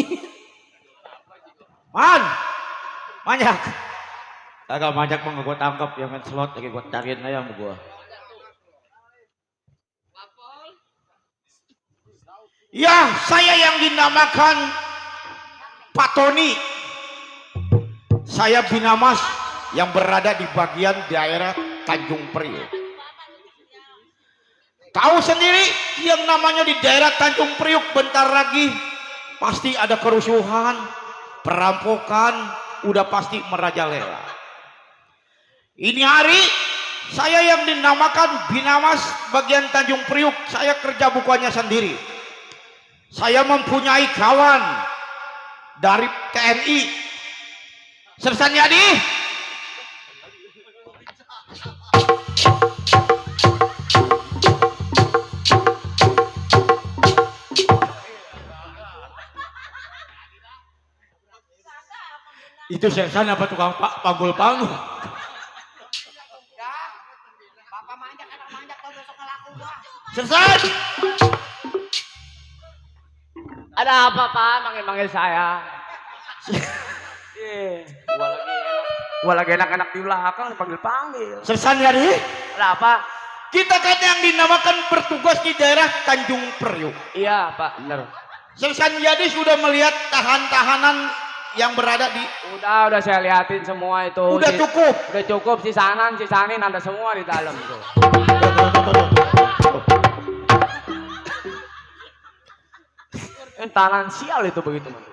Man, banyak. Kagak banyak mah gua tangkap yang main slot lagi gua cariin aja sama gua. Ya, saya yang dinamakan Pak Tony. Saya Binamas yang berada di bagian daerah Tanjung Priok. Tahu sendiri yang namanya di daerah Tanjung Priok bentar lagi pasti ada kerusuhan, perampokan, udah pasti merajalela. Ini hari saya yang dinamakan Binamas bagian Tanjung Priok, saya kerja bukannya sendiri. Saya mempunyai kawan dari TNI. Sersan Yadi. Itu Sersan apa tukang panggul panggung? Bapak manjak, anak manjak, kalau besok ngelaku gua. Sersan! Ada apa Pak? Manggil-manggil saya. Gua lagi enak-enak di belakang dipanggil-panggil. Sersan Yadi. Ada apa? Kita kan yang dinamakan bertugas di daerah Tanjung Priok. Iya Pak, bener. Sersan Yadi sudah melihat tahanan-tahanan yang berada di... Udah saya liatin semua itu. Udah cukup. Udah cukup, si Sanin ada semua di dalam tuh. Tahanan sial itu begitu man.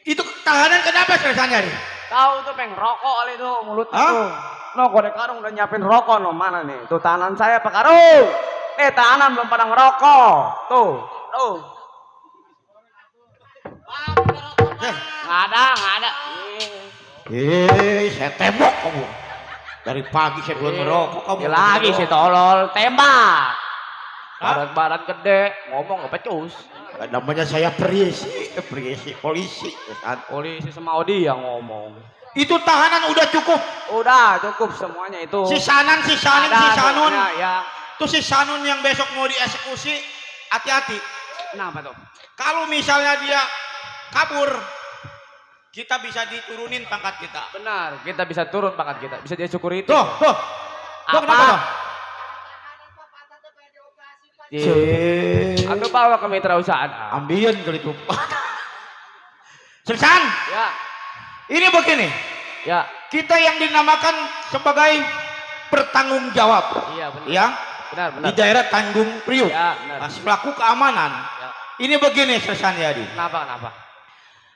Itu tahanan kenapa Sersan Yadi? Tahu tuh pengen rokok kali itu mulut Hah? tuh. No, Kodek Karung udah nyiapin rokok no mana nih? Tuh tahanan saya Pak Karung. Tahanan belum pada ngerokok. Tuh. Nggak ada. Saya tembok kamu. Dari pagi saya belum ngerokok kamu. Lagi si tolol tembak. Badan gede, ngomong kepecus. Namanya saya polisi. Polisi sama Odi yang ngomong. Itu tahanan udah cukup. Udah cukup semuanya itu. Si Sanan, si Saning, si Sanun. Ya. Tuh si Sanun yang besok mau dieksekusi, hati-hati. Kenapa tuh? Kalau misalnya dia kabur, kita bisa diturunin pangkat kita. Benar, kita bisa turun pangkat kita. Bisa disyukuri itu. Tuh. Tuh kenapa tuh? Aku bawa ke mitra usaha. Ambian kali itu. Sersan. Ya. Ini begini. Ya. Kita yang dinamakan sebagai bertanggung jawab. Iya benar. Ya. Benar. Di daerah Tanjung Priuk. Ya, benar. Nah, pelaku keamanan. Ya. Ini begini Sersan Yadi. Kenapa?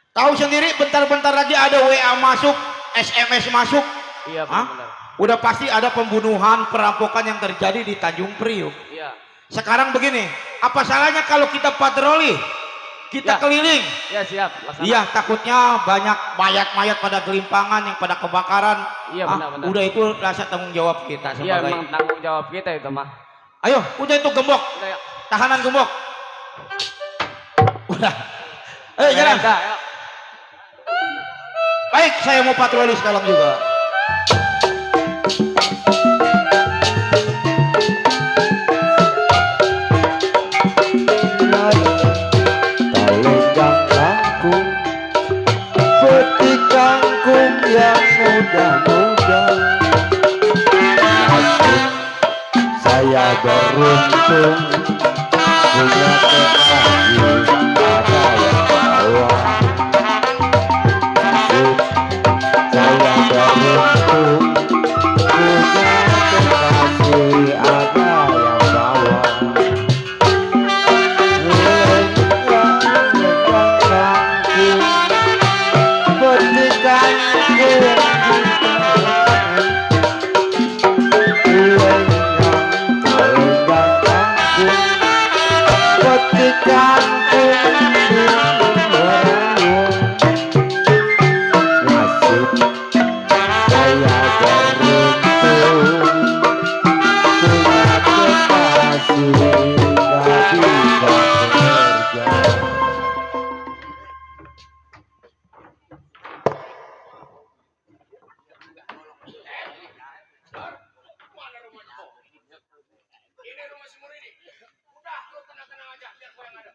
Tahu sendiri bentar-bentar lagi ada WA masuk, SMS masuk. Iya benar. Udah pasti ada pembunuhan, perampokan yang terjadi di Tanjung Priuk. Iya. Sekarang begini, apa salahnya kalau kita patroli, kita keliling? Iya siap. Laksana. Iya, takutnya banyak mayat-mayat pada gelimpangan yang pada kebakaran. Iya benar. Udah itu rasa tanggung jawab kita sebagai. Iya memang tanggung jawab kita itu mah. Ayo, udah itu gembok. Udah, ya. Tahanan gembok. Udah. Ayo jalan. Ya. Baik, saya mau patroli sekarang juga. Talenggang kangkung, petik kangkung yang muda-muda. Saya beruntung punya kekasih, ada yang bawa. Saya beruntung punya kekasih, ada yang bawa. Ini rumah si Muridi. Udah, lu tenang-tenang aja, biar gua yang ada.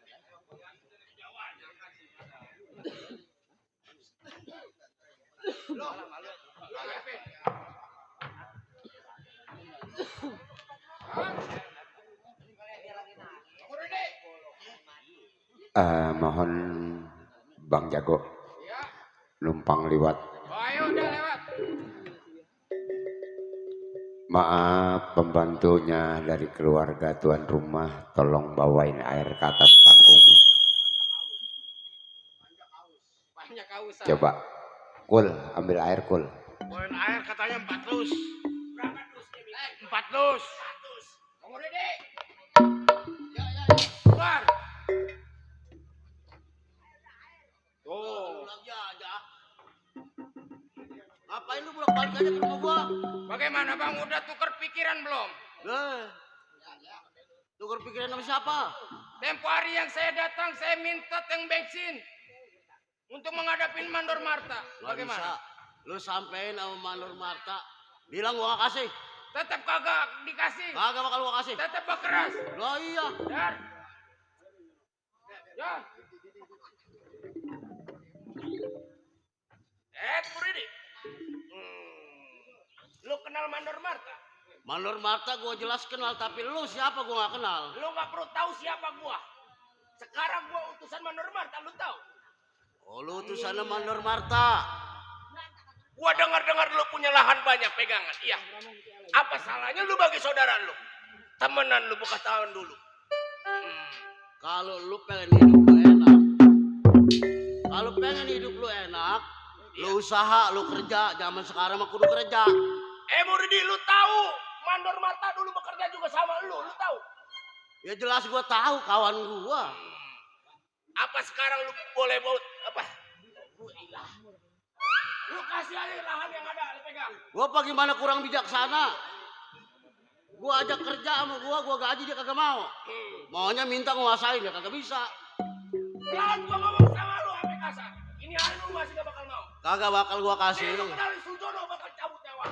Mohon Bang Jago numpang lewat. Oh, ayo udah lewat. Maaf pembantunya dari keluarga tuan rumah, tolong bawain air ke atas panggungnya. Banyak kausan. Coba, Kul, ambil air Kul. Poin air katanya 4 dus. Berapa dus dia bilang? 4 dus. 4 dus. Kamu Dede. Keluar. Tuh. Lagi aja. Ngapain lu bolak-balik aja ke rumah gua? Bagaimana Bang, udah tukar pikiran belum? Tukar pikiran sama siapa? Tempo hari yang saya datang, saya minta tank bensin untuk menghadapi Mandor Marta. Bagaimana? Lu sampein sama Mandor Marta, bilang gua gak kasih. Tetap kagak dikasih. Kagak bakal gua kasih. Tetap berkeras. Lah iya. Dar. Ya. Muridi. Lu kenal Mandor Marta? Mandor Marta gua jelas kenal, tapi lu siapa gua gak kenal. Lu gak perlu tahu siapa gua. Sekarang gua utusan Mandor Marta, lu tahu? Oh, lu utusan Mandor Marta. Gua dengar-dengar lu punya lahan banyak pegangan. Iya. Apa salahnya lu bagi saudara lu? Temenan lu bekas tahun dulu. Kalau lu pengen hidup lu enak. Kalau pengen hidup lu enak, lu usaha, lu kerja. Zaman sekarang mah kudu kerja. Muridi, lu tahu Mandor Marta dulu bekerja juga sama lu tahu? Ya jelas gua tahu, kawan gua. Apa sekarang lu boleh baut apa? Lu kasih aja lahan yang ada, lu pegang. Gua apa gimana kurang bijaksana? Gua ajak kerja sama gua gaji dia kagak mau. Maunya minta nguasain dia kagak bisa. Jangan gua ngomong sama lu sampai kasar. Ini hari lu masih gak bakal mau. Kagak bakal gua kasih Nih, lu. lu kenalin Sujono bakal cabut nyawa.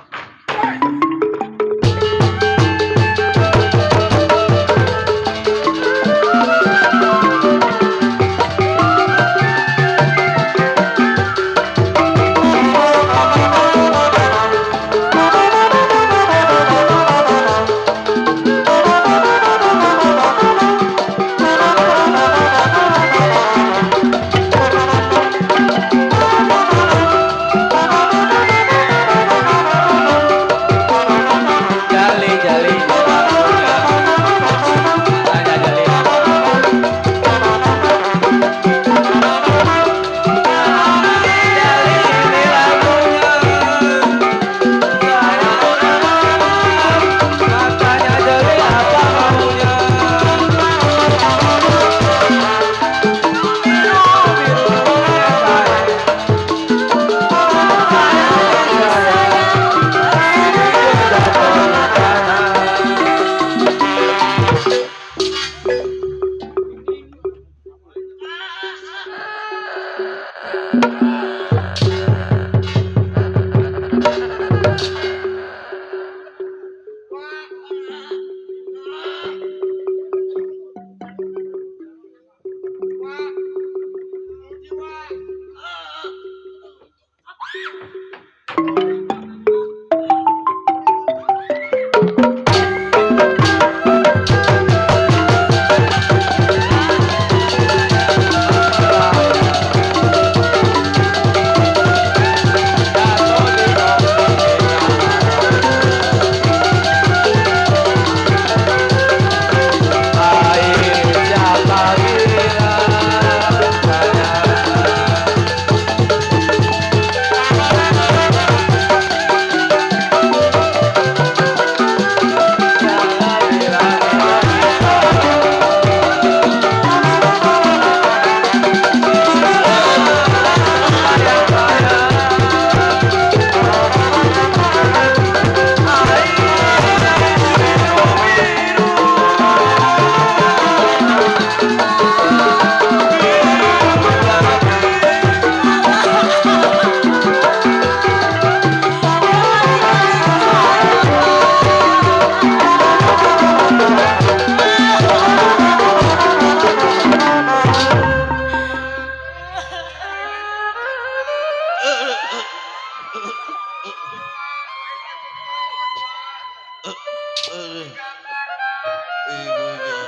Ibunya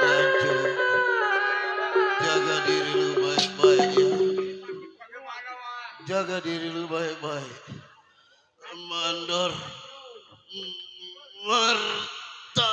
hancur. Jaga diri lu baik-baik ya. Jaga diri lu baik-baik. Mandor Marta.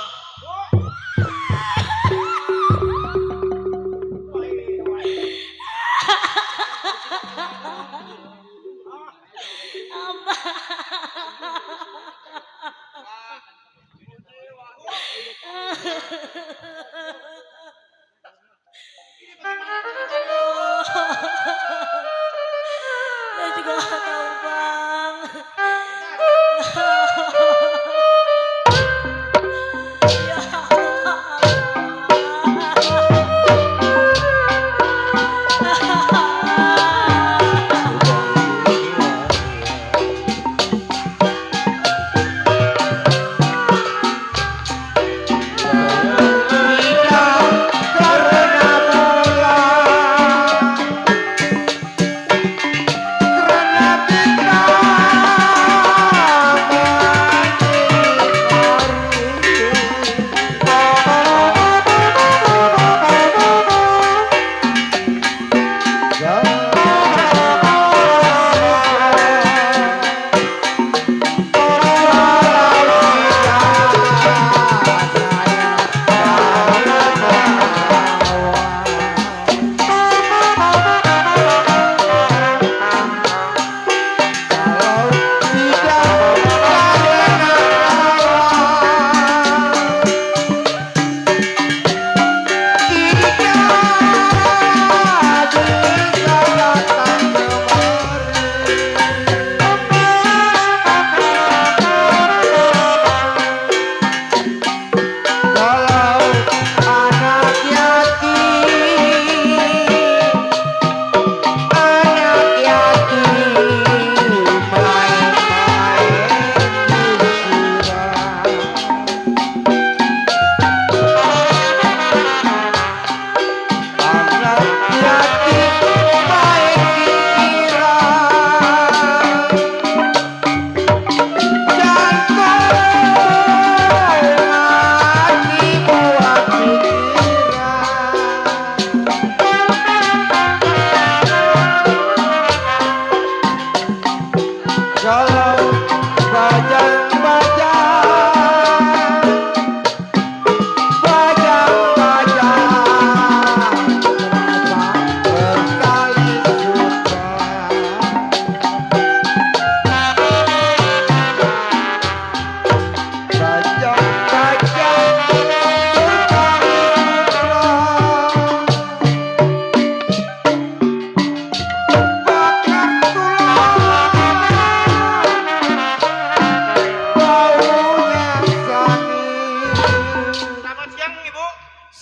Saya juga nggak tahu bang. Ya Allah.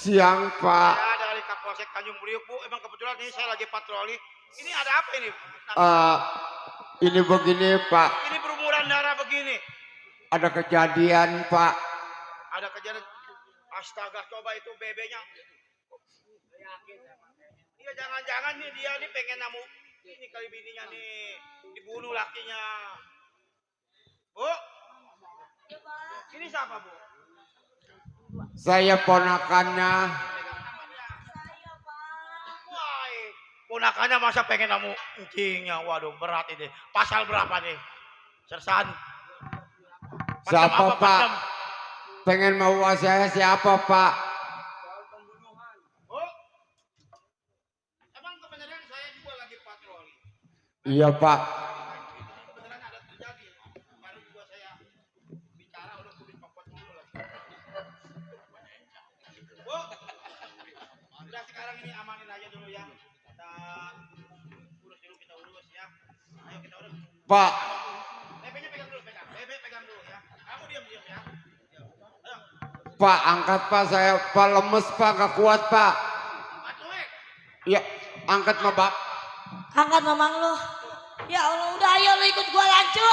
Siang, Pak. Saya dari Kapolsek Tanjung Priok, Bu. Emang kebetulan ini saya lagi patroli. Ini ada apa ini? Ini begini, Pak. Ini berumuran darah begini. Ada kejadian, Pak. Ada kejadian. Astaga, coba itu BB-nya. Iya, jangan-jangan nih dia nih pengen namu. Ini kali bininya nih dibunuh lakinya. Bu? Ini siapa, Bu? Saya ponakannya. Wah, ponakannya masa pengen namu encingnya. Waduh, berat ini. Pasal berapa nih? Sersan. Siapa, apa, Pak? Padam? Pengen mau saya siapa, Pak? Bu? Emang kebenaran saya juga lagi patroli. Iya, Pak. Kebenaran ada terjadi. Baru juga saya bicara udah kulit popot dulu lagi. Bu, udah sekarang ini amanin aja dulu ya. Kita urus dulu, kita urus ya. Ayo kita urus. Pak, Bebeknya pegang dulu, pegang. Bebek pegang dulu ya. Kamu diam ya. Ayo. Pak, angkat, Pak. Saya, Pak, lemes, Pak. Gak kuat, Pak. Matuek. Ya, angkat, Pak. Angkat mamang lu. Ya Allah, udah ayo lu ikut gua lancu.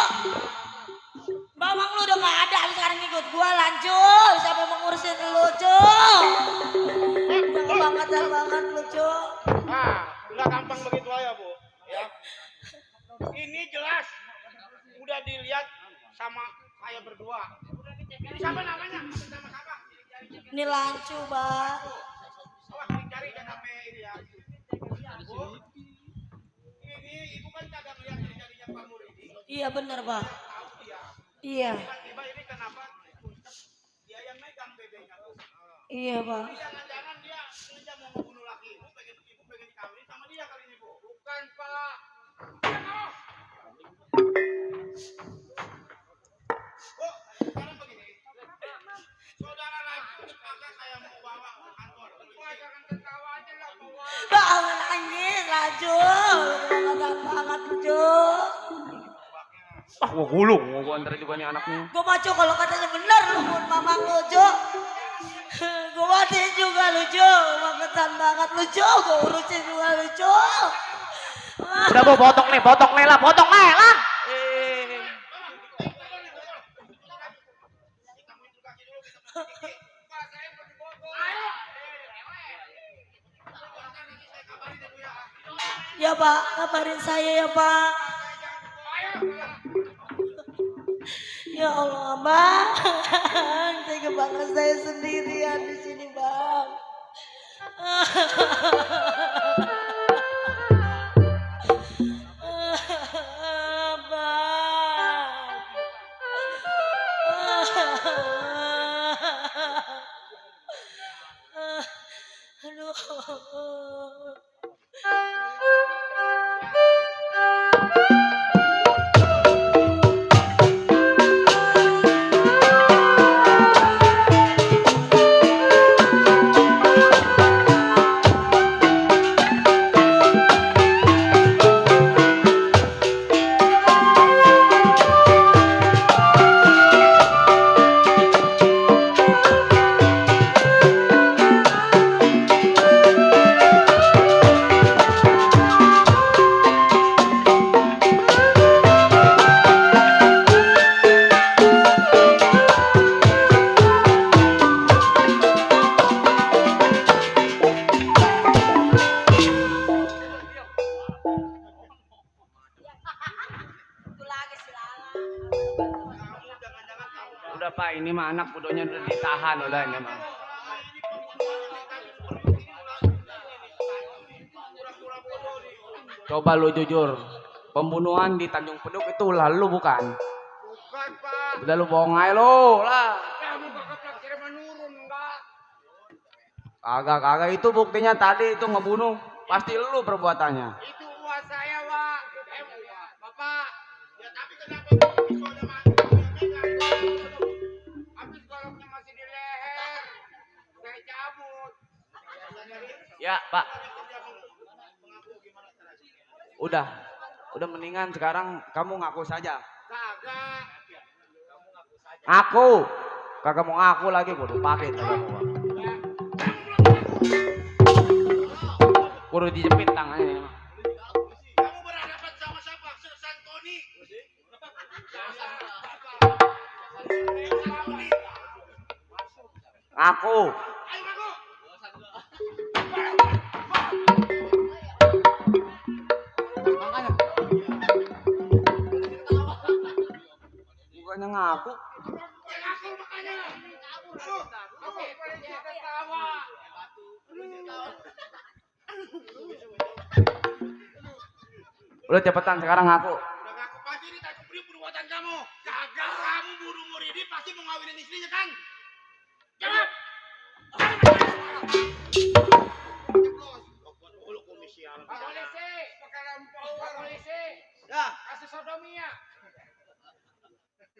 Mamang lu udah gak ada, lu sekarang ikut gua lancu. Siapa yang mengurusin lu, cu? Udah kebangetan banget lu, cu. Nah, nggak gampang begitu aja, Bu. Ya. Ini jelas udah dilihat sama saya berdua. Ini siapa namanya? Sama siapa? Ini lancu, Bang. Awas dicari jangan sampai ini ya. Bu, ini ibu kan kagak lihat jadinya Pak Muridi. Iya bener, Pak. Tahu dia. Iya. Tiba-tiba ini kenapa? Dia yang megang bebeknya. Iya, Pak. Jangan-jangan dia sengaja mau membunuh laki ibu pengen dikawin sama dia kali ini, Bu. Bukan, Pak. Bu, sekarang begini. Saudara lagi kakak saya mau bawa ke kantor. Wah, jangan ketawa aja lah, bawa. Bang, nangis, lancu. Kebangetan banget, lucu. Ah, gua gulung, gua antar juga nih anaknya. Gue macu kalau katanya bener lu buat mamang lucu. Gue matiin juga lucu. Kebangetan banget lucu. Gue urusin juga lucu. Udah, Bu, potong nih lah, potong nih lah. Ya Pak, kabarin saya ya Pak. Ya Allah Bang, tega banget saya sendirian di sini Bang. Aduh. Udah Pak, ini mah anak bodohnya udah ditahan udah ini mah. Coba lu jujur, pembunuhan di Tanjung Priok itu lalu bukan? Bukan, Pak. Udah lu bohong aja lu lah. Kamu kakak kira menurun enggak? Kagak itu buktinya tadi itu ngebunuh. Pasti lu perbuatannya. Itu uang saya, Pak. Bapak. Ya tapi kenapa pisaunya mati? Habis goloknya masih di leher. Saya cabut. Ya Pak. Udah mendingan sekarang kamu ngaku saja. Kagak. Ngaku. Kagak mau ngaku lagi, bodoh pakai kagak mau. Kudu dijepit tangannya. Kamu berhadapan sama siapa? Santoni. Ngaku. Ayo ngaku. Makanya. Bukannya ngaku. Ya ngaku makanya. Ngaku. Ketawa. Udah cepetan sekarang ngaku. Udah ngaku pasti ini tak kepri perbuatan kamu. Kagak kamu bunuh Muridi pasti mau ngawinin istrinya kan? Jawab. Pak polisi, Pak polisi, Ya, kasus sodomia.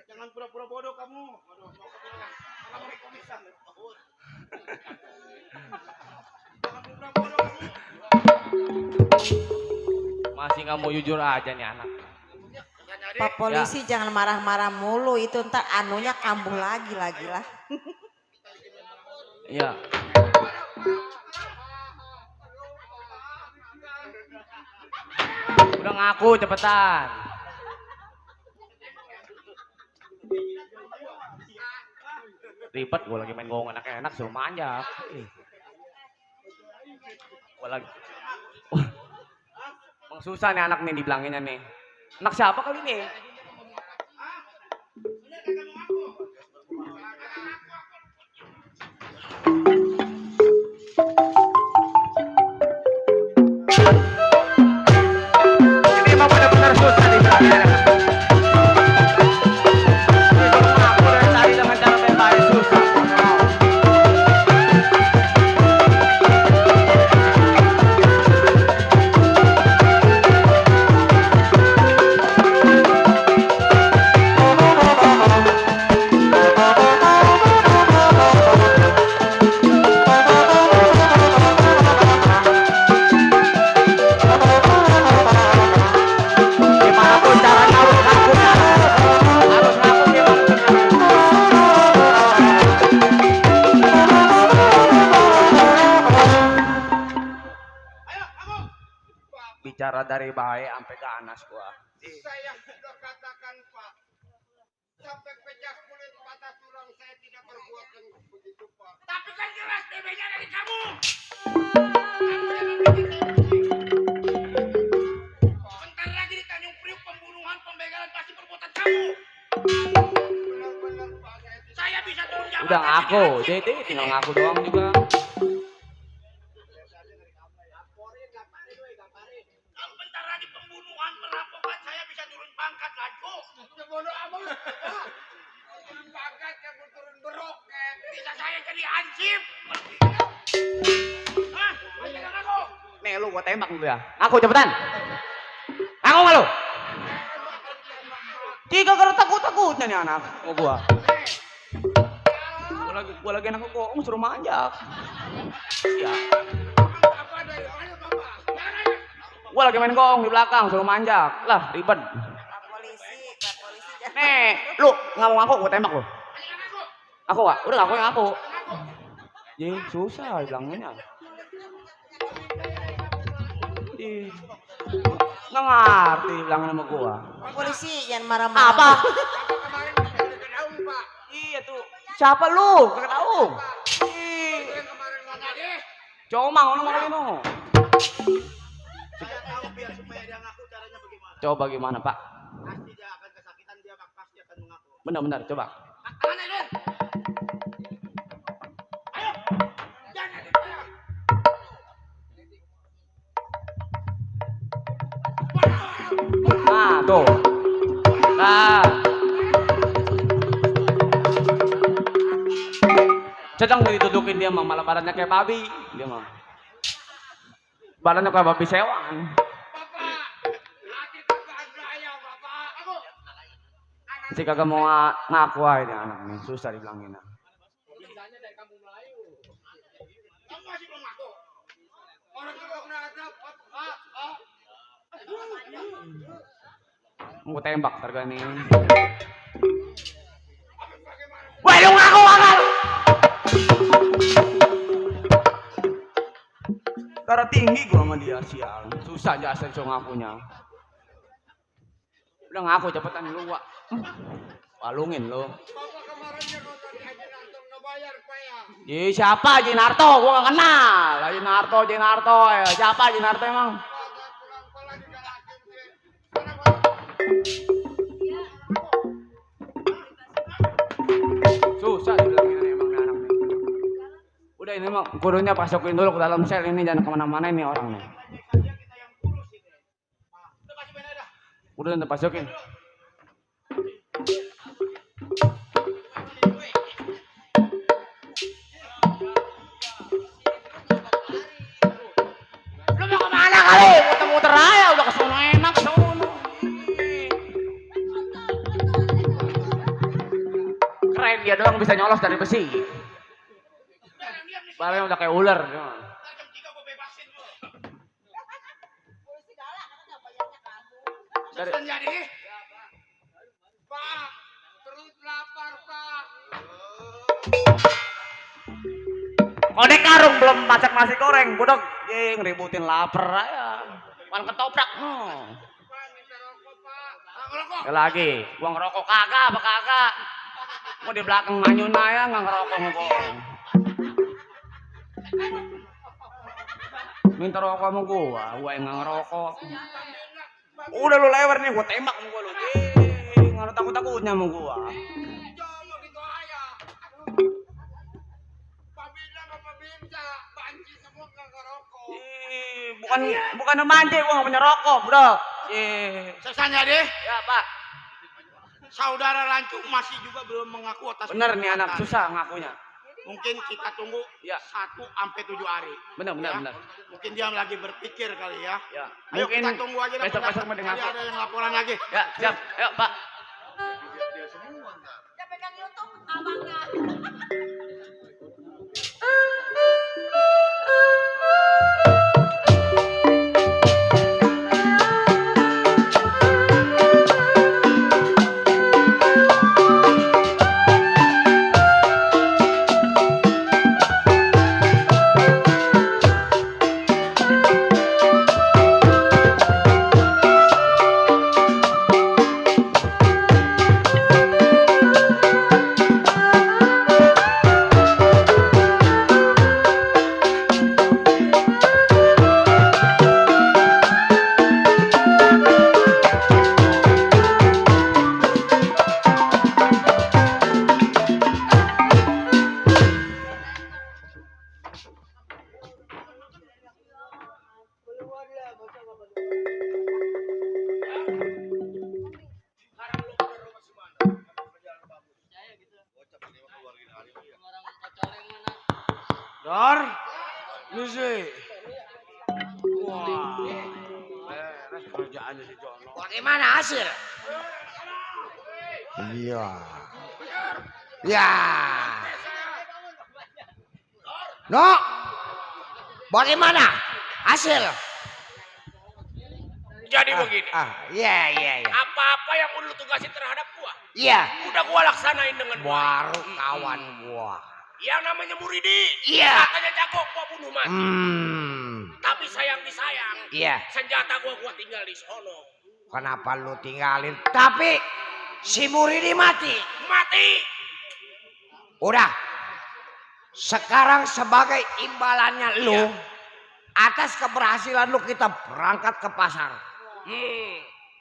jangan pura-pura bodoh kamu. Aduh, mau kepulangan. Kalau mau komisan. Jangan pura-pura bodoh kamu. Masih nggak mau jujur aja nih anak. Pak polisi jangan marah-marah mulu, itu ntar anunya kambuh lagi lah. Iya. Udah ngaku cepetan. Ribet gue lagi main gong enak-enak suruh manjak. Gue lagi. Emang susah nih anak nih dibilanginnya nih. Anak siapa kali ini? Ini emang benar-benar susah dibilangin. Aku dari tadi dengan cara baik-baik susah. Gimana pun caranya harus ngaku. Harus ngaku gimana pun bicara dari baik sampai ganas gua. Saya sudah katakan Pak, sampai pecah kulit patah tulang saya tidak berbuat yang begitu Pak. Tapi kan jelas DB-nya dari kamu. Bentar lagi di Tanjung Priuk pembunuhan, pembegalan pasti perbuatan kamu. Benar-benar Pak, saya bisa turun jabatan. Udah ngaku, jadi tinggal ngaku doang juga. Kalau bentar lagi pembunuhan, perampokan, saya bisa turun pangkat lagu. Bodoh amat. Turun pangkat, kamu turun beroket. Bisa saya jadi hansip. Hah? Ayo ngaku. Nih lu gua tembak dulu ya. Ngaku cepetan. Ngaku nggak lu? Tiga kali takut-takutnya nih anak mau gua. Gua lagi anak gua suruh manjak. Ya. Gua lagi main gong di belakang suruh manjak. Lah ribet. Pak polisi jangan. Nih, lu nggak mau ngaku gua tembak lu. Aku gak? Udah ngaku ngaku. Jadi susah bilanginnya. Ih, nggak ngerti bilangin sama gua. Pak polisi jangan marah-marah. Apa? Kemarin udah daun Pak. Iya tuh. Siapa lu? Kagak tahu. Ih, Yang kemarin ngomong deh. comang lu mau ini. Saya tahu biar supaya dia ngaku caranya bagaimana. Coba gimana, Pak? Pasti dia akan kesakitan, dia pasti akan mengaku. Benar-benar coba. Tangan aja, ayo, jangan ditolak. Nah, tuh. Nah. Sedang ditudukin dia mah malah badannya kayak babi. Dia mah. Badannya kayak babi sewang. Bapak, hati kagak saya, Bapak. Aku. Si kagak mau ngaku aja nih anak nih, susah dibilangin. Bisanya dari kampung Melayu. Kamu masih belum ngaku? Orang itu kena adab. Mau tembak harga nih. Wah, lu ngaku akal. Darah tinggi gua sama dia, sial. Susah jasa so ngakunya. Udah ngaku cepetan lu, Wak. Walungin lu. Siapa Haji Narto? Gua gak kenal. Haji Narto. Siapa Haji Narto emang? Susah dibilangin ini emang anak nih. Udah ini mah gurunya masukin dulu ke dalam sel ini, jangan kemana-mana ini orang nih. Udah nanti masukin. Lu mau kemana kali? Muter-muter aja udah kesono enak kesono. Keren dia doang bisa nyolos dari besi. Balenya udah kayak ular. Dari jadi. Pak, perut lapar, Pak. Kodek karung belum masak nasi goreng, budok. Ngeributin lapar aja. Pan ketoprak. Ya lagi, gua ngerokok kagak apa kagak. Mau di belakang manyun aja nggak ngerokok kok. Minta rokok sama gua yang nggak ngerokok. Udah lu lewer nih, gua tembak sama gua lu. Nggak ada takut-takutnya sama gua. Bukan manje, gua nggak punya rokok, bro. Sesanya deh. Ya Pak. Saudara Lancung masih juga belum mengaku atas. Bener nih perbuatan. anak susah ngakunya. Mungkin kita tunggu Ya. 1 sampai 7 hari. Bener. Mungkin dia lagi berpikir kali ya. Ya. Ayo Mungkin kita tunggu aja besok pendapat. mau dengar. Ada yang laporan lagi. Ya, siap. Ayo Pak. Dia pegang YouTube abangnya. Dor, lu sih. Wah, beres kerjaannya si Jono. Bagaimana hasil? Iya. Ya. No. Bagaimana hasil? Jadi begini. Iya. Apa-apa yang udah lu tugasin terhadap gua, Iya. udah gua laksanain dengan baik. Baru kawan gua. Yang namanya Muridi, Iya. katanya jago gua bunuh mati. Tapi sayang disayang, Iya. senjata gua tinggal di sono. Kenapa lu tinggalin? Tapi si Muridi mati. Mati. Udah. Sekarang sebagai imbalannya lu, atas keberhasilan lu kita berangkat ke pasar.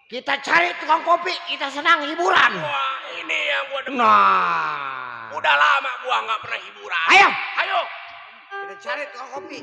Kita cari tukang kopi, kita senang hiburan. Wah, ini yang gua demen. Nah, Udah lama gua nggak pernah hiburan. Ayo. Kita cari tukang kopi.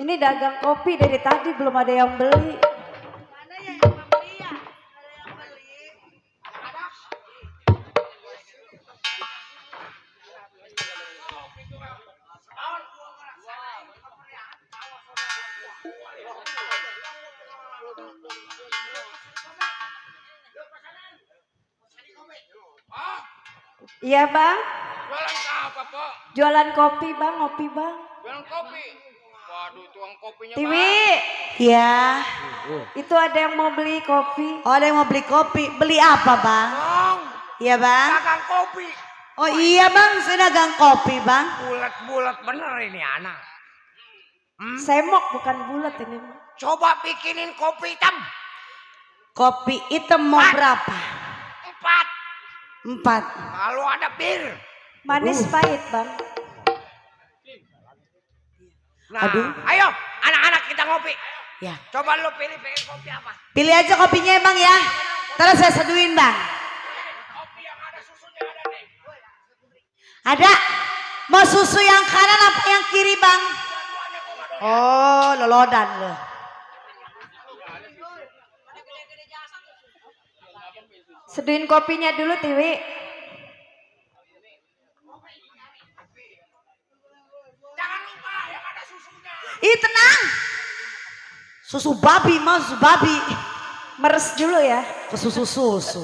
Ini dagang kopi dari tadi belum ada yang beli. Iya bang. Jualan apa, Pak? Jualan kopi bang, ngopi bang. Jualan kopi. Waduh, tuang kopinya Tiwi. Ya. Itu ada yang mau beli kopi. Oh, ada yang mau beli kopi. Beli apa bang? Bang, Iya bang. dagang kopi. Oh iya bang, saya dagang kopi bang. Bulat-bulat bener ini anak. Semok bukan bulat ini. Coba bikinin kopi hitam. Kopi hitam mau berapa? 4. 4. Kalau ada bir. Manis pahit bang. Nah, Aduh. ayo anak-anak kita ngopi. Ya. Coba lu pilih pengen kopi apa? Pilih aja kopinya bang ya. Terus saya seduhin bang. Kopi yang ada susunya ada nih. Ada. Mau susu yang kanan apa yang kiri bang? Oh lolodan loh. Seduhin kopinya dulu Tiwi. Jangan lupa yang ada susunya. Ih tenang. Susu babi mau susu babi. Meres dulu ya. Ke susu.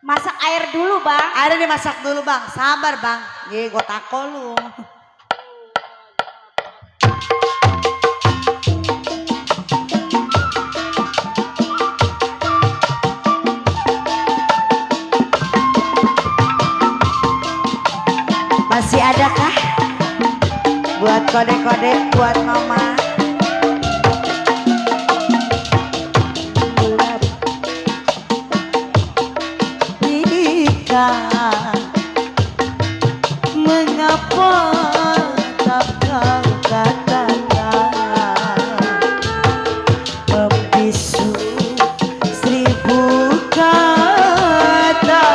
Masak air dulu bang. Airnya dimasak dulu bang. Sabar bang. Ye gue tako lu. Masih adakah buat kode-kode buat mama? Jika mengapa tak kau katakan membisu 1000 kata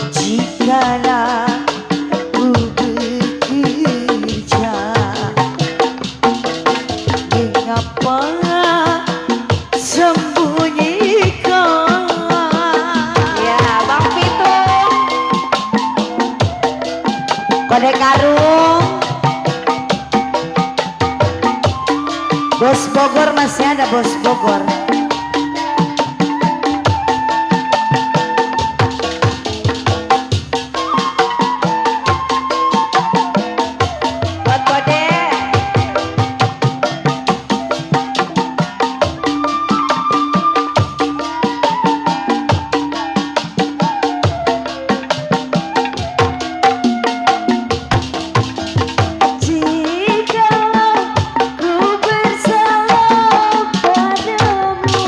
jikalau bekerja mengapa sembunyikan Ya bang Pitung. kode karung Bos Bogor masih ada Bos Bogor. Buat kode. Jikalau ku bersalah padamu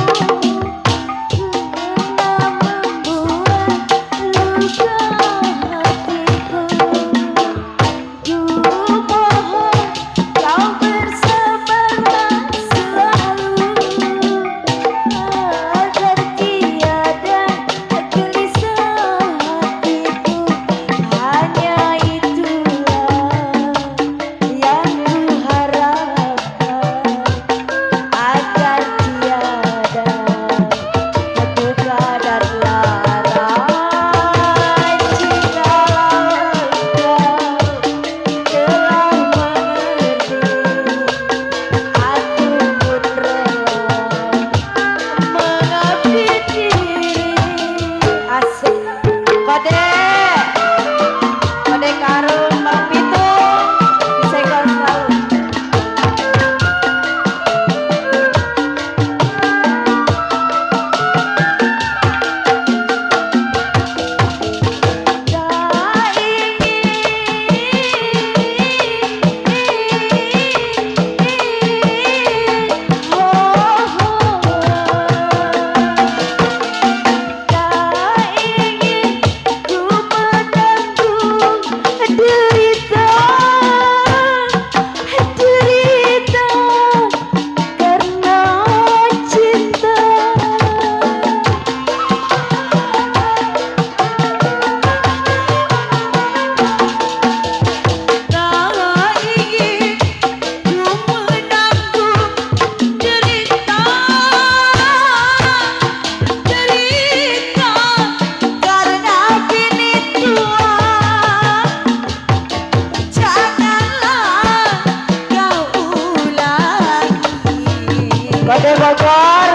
Gede Bogor,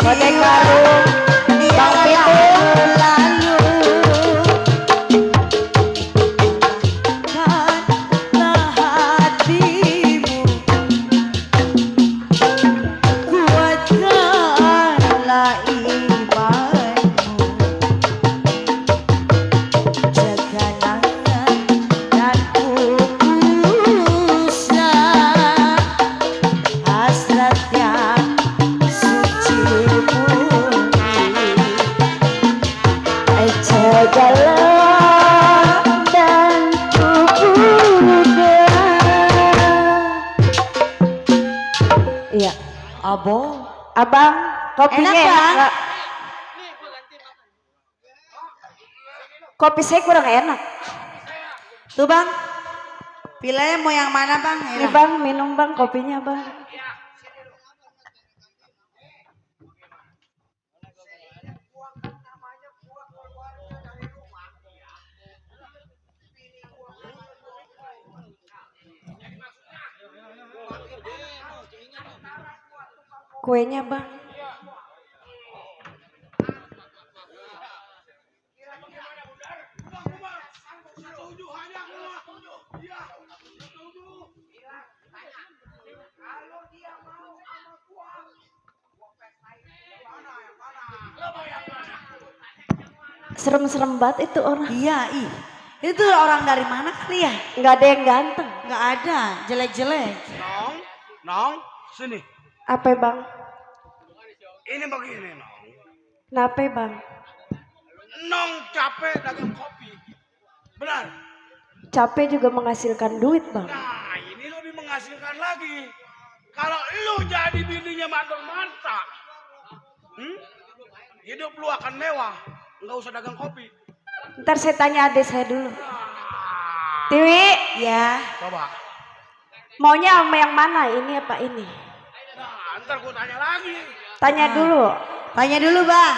Gede Karung, Bang Pitung. Iya, abang, kopinya enak nggak? Kopi saya kurang enak. Tuh bang, pilihnya mau yang mana bang? Ini bang, minum bang kopinya bang. Kuenya bang. Serem-serem banget itu orang. Iya, itu orang dari mana kali ya? Nggak ada yang ganteng. Nggak ada, jelek-jelek. Nong, sini. Apa bang? Ini begini, Nong. Kenapa bang? Nong capek dagang kopi. Benar? Capek juga menghasilkan duit bang. Nah, ini lebih menghasilkan lagi. Kalau lu jadi bininya mandor manta, hidup lu akan mewah. Nggak usah dagang kopi. Ntar saya tanya adik saya dulu. Tiwi, Ya. Coba. maunya sama yang mana? Ini apa ini? Nah, ntar gua tanya lagi. Tanya dulu. Tanya dulu bang.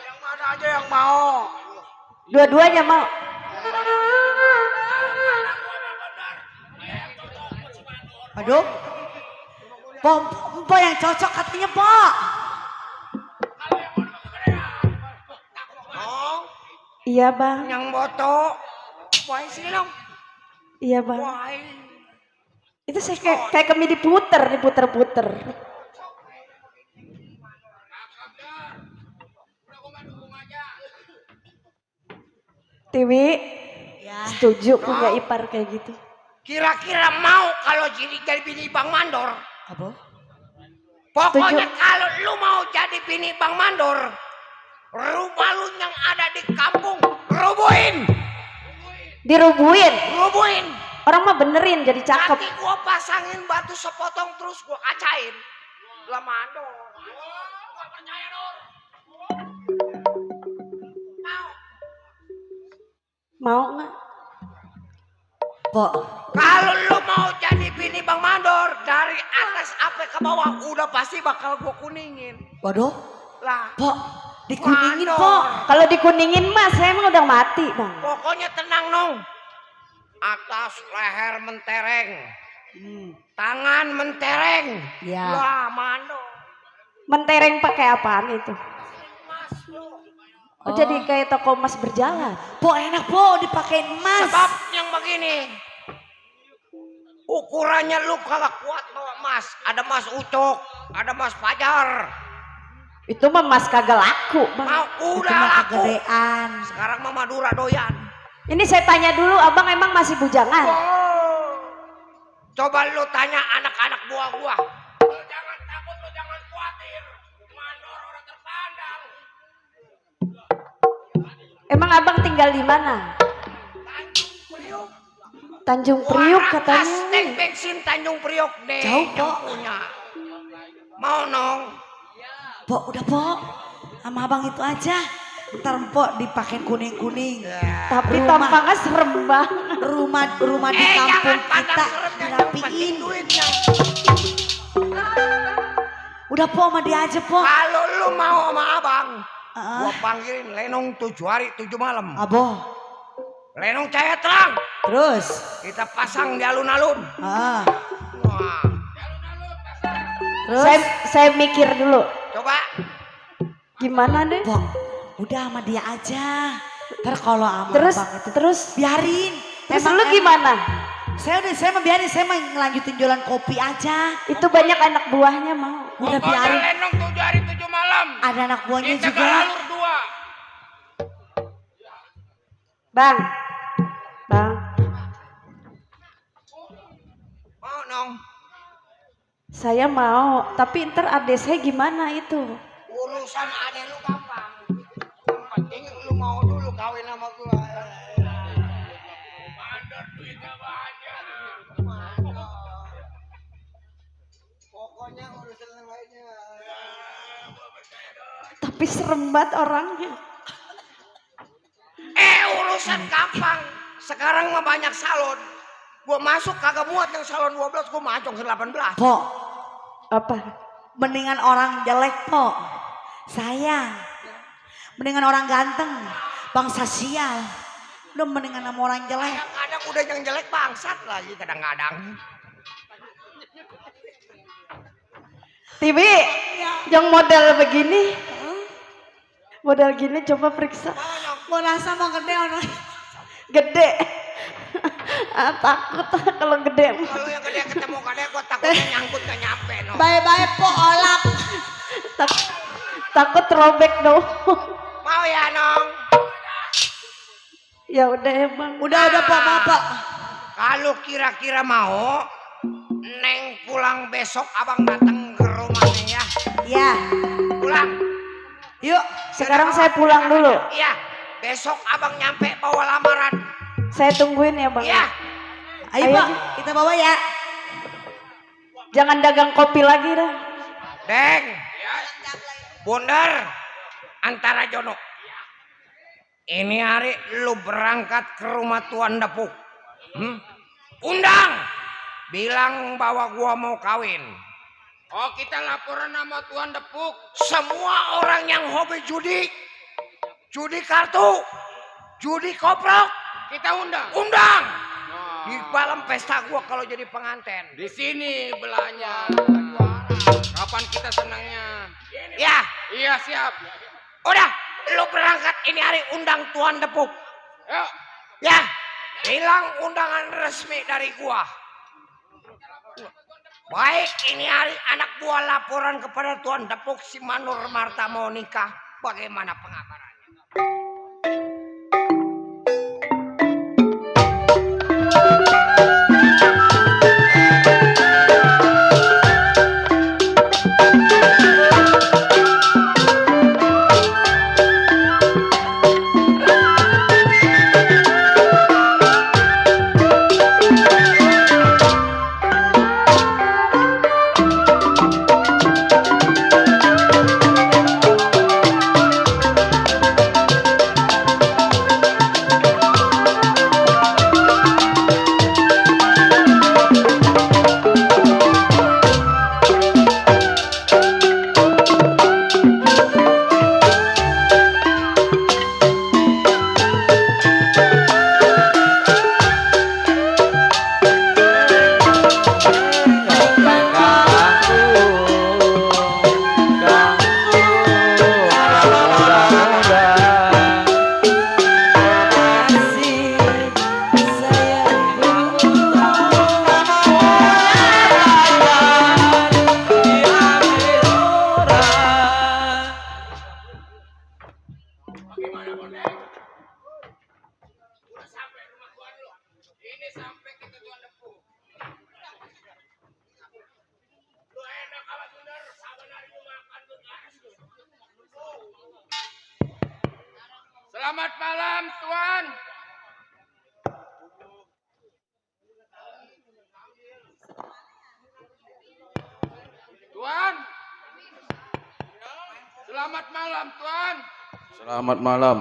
Yang mana aja yang mau. Dua-duanya mau. Aduh. Po yang cocok katanya po. Iya bang. Yang boto. Wah sini dong. Iya bang. Wah. Itu saya kayak kami diputer-puter. Tiwi, setuju punya ipar kayak gitu. Kira-kira mau kalau jadi bini Bang Mandor? Apa? Pokoknya kalau lu mau jadi bini Bang Mandor, rumah lu yang ada di kampung rubuhin. Dirubuhin. Orang mah benerin jadi cakep. Nanti gua pasangin batu sepotong terus gua kacain. Lah Mandor. Gua percaya Dor. Mau nggak? Po. Kalau lu mau jadi bini Bang Mandor, dari atas sampai ke bawah udah pasti bakal gua kuningin. Waduh. Lah, Po, dikuningin Mandor. po. Kalau dikuningin mah saya emang udah mati bang. Pokoknya tenang nong. Atas leher mentereng. Tangan mentereng. Ya. Lah, Mandor. Mentereng pakai apaan itu? Oh, jadi kayak toko emas berjalan. Po enak po dipakein emas. Sebab yang begini. Ukurannya lu kagak kuat bawa emas. Ada emas ucok, ada emas fajar. Itu mah emas kagak laku bang. Mau Itu udah mah laku. kegedean. Sekarang mah Madura doyan. Ini saya tanya dulu, abang emang masih bujangan? Oh. Coba lu tanya anak-anak buah gua. Lu jangan takut, lu jangan khawatir. Mandor orang terpandang. Emang abang tinggal di mana? Tanjung Priuk katanya. Tank bensin Tanjung Priok deh. Jauh, Po. yang punya. Mau nong? Po udah po. Sama abang itu aja. Ntar po dipakein kuning-kuning. Tapi Rumah. tampangnya serem banget. Rumah di kampung jangan pandang kita serem, yang dirapiin. penting duitnya. Udah po sama dia aja po. Kalau lu mau sama abang, gua panggilin Lenong 7 hari 7 malam. Abo. Lenong cahaya terang. Terus. Kita pasang di alun-alun. Ah. Wah. Terus? Saya mikir dulu. Coba. Gimana deh? Bang, udah sama dia aja. Ntar kalau sama Terus, abang itu terus, biarin. terus lu gimana? Saya mah biarin, saya mah ngelanjutin jualan kopi aja. Itu banyak anak buahnya mau. Udah Pokoknya biarin. lenong 7 hari 7 malam. Ada anak buahnya Kita juga. galur 2. Bang, bang, Mau nong. saya mau. Tapi ntar adek saya gimana itu? Urusan adek lu gampang. Yang penting lu mau dulu kawin sama gua. Mandor duitnya banyak. Pokoknya urusan yang lainnya. Tapi serem banget orangnya. Urusan gampang. Sekarang mah banyak salon. Gua masuk kagak muat yang salon 12, gua macong ke 18. Pok, Apa? mendingan orang jelek, Pok. Sayang. Mendingan orang ganteng. Bangsa sial. Lu mendingan sama orang jelek. Kadang-kadang udah yang jelek bangsat lagi kadang-kadang. Tibi, yang model begini. Model gini coba periksa. Mau rasa mau gede orang. Gede. Takut kalau gede. Kalau yang gede ketemu kadek gua takutnya nyangkut gak nyampe no. Bye-bye, Pok, olap. Takut robek dong. Mau ya nong? Ya udah ya bang. Udah, Pok, mau, Pok. Kalau kira-kira mau, Neng pulang besok abang datang ke rumahnya ya. Ya, Pulang. yuk. Sekarang saya pulang dulu. Iya. Besok abang nyampe bawa lamaran. Saya tungguin ya bang. Iya. Ayo, Ayo. Pak, kita bawa ya. Jangan dagang kopi lagi dah. Deng. Bundar. Antara Jono. Ini hari lu berangkat ke rumah Tuan Depuk. Undang. Bilang bahwa gua mau kawin. Oh, kita laporan sama Tuan Depuk. Semua orang yang hobi judi. Judi kartu. Judi koprok. Kita undang. Undang. Nah, Di malam pesta gua kalau jadi pengantin. di sini belanja. Kapan kita senangnya? Ya. Iya, siap. Udah. Lu berangkat ini hari undang Tuan Depuk. Yuk. Ya. Bilang undangan resmi dari gua. Baik, ini hari anak buah laporan kepada Tuan Depuk si Manur Marta mau nikah. Bagaimana pengabarannya? Selamat malam, Tuan. Tuan. Selamat malam, Tuan. Selamat malam.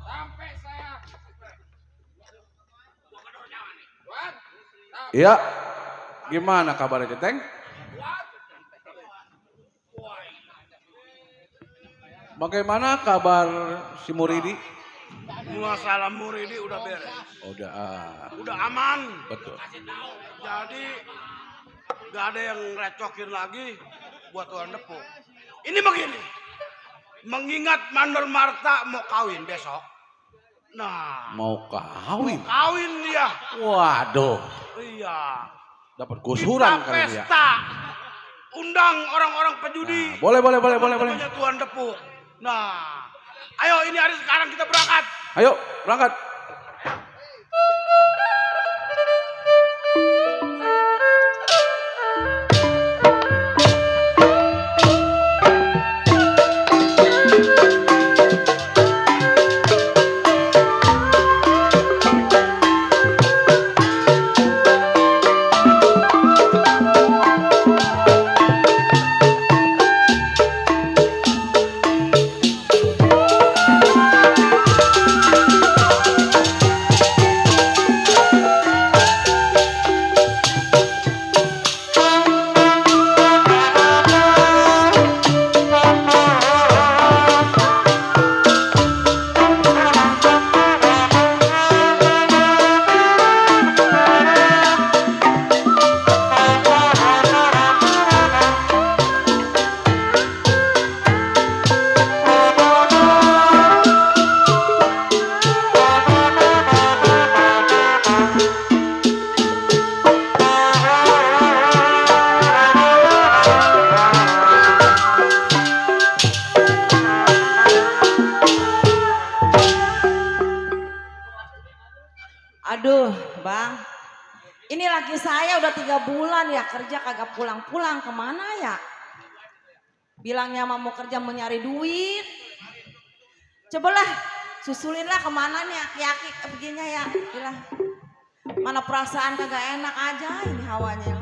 Sampai saya. Tuan. Iya. Gimana kabarnya, Ceteng? Bagaimana kabar si Muridi? Masalah Muridi udah beres. Udah. Udah aman. Betul. Jadi gak ada yang recokin lagi. buat Tuan Depuk. Ini begini. Mengingat Mandor Marta mau kawin besok. Nah, Mau kawin? kawin dia. Waduh, Iya. dapat gusuran Kita kali dia. pesta. Undang orang-orang pejudi. Nah, boleh. Teman-temannya Tuan Depuk. Nah, ayo ini hari sekarang kita berangkat. Ayo, berangkat. Aduh, Bang. Ini laki saya udah 3 bulan ya kerja kagak pulang-pulang, kemana ya? Bilangnya mau kerja mau nyari duit. Cobalah susulinlah kemana nih aki-aki begini ya. Gila. Mana perasaan kagak enak aja ini hawanya.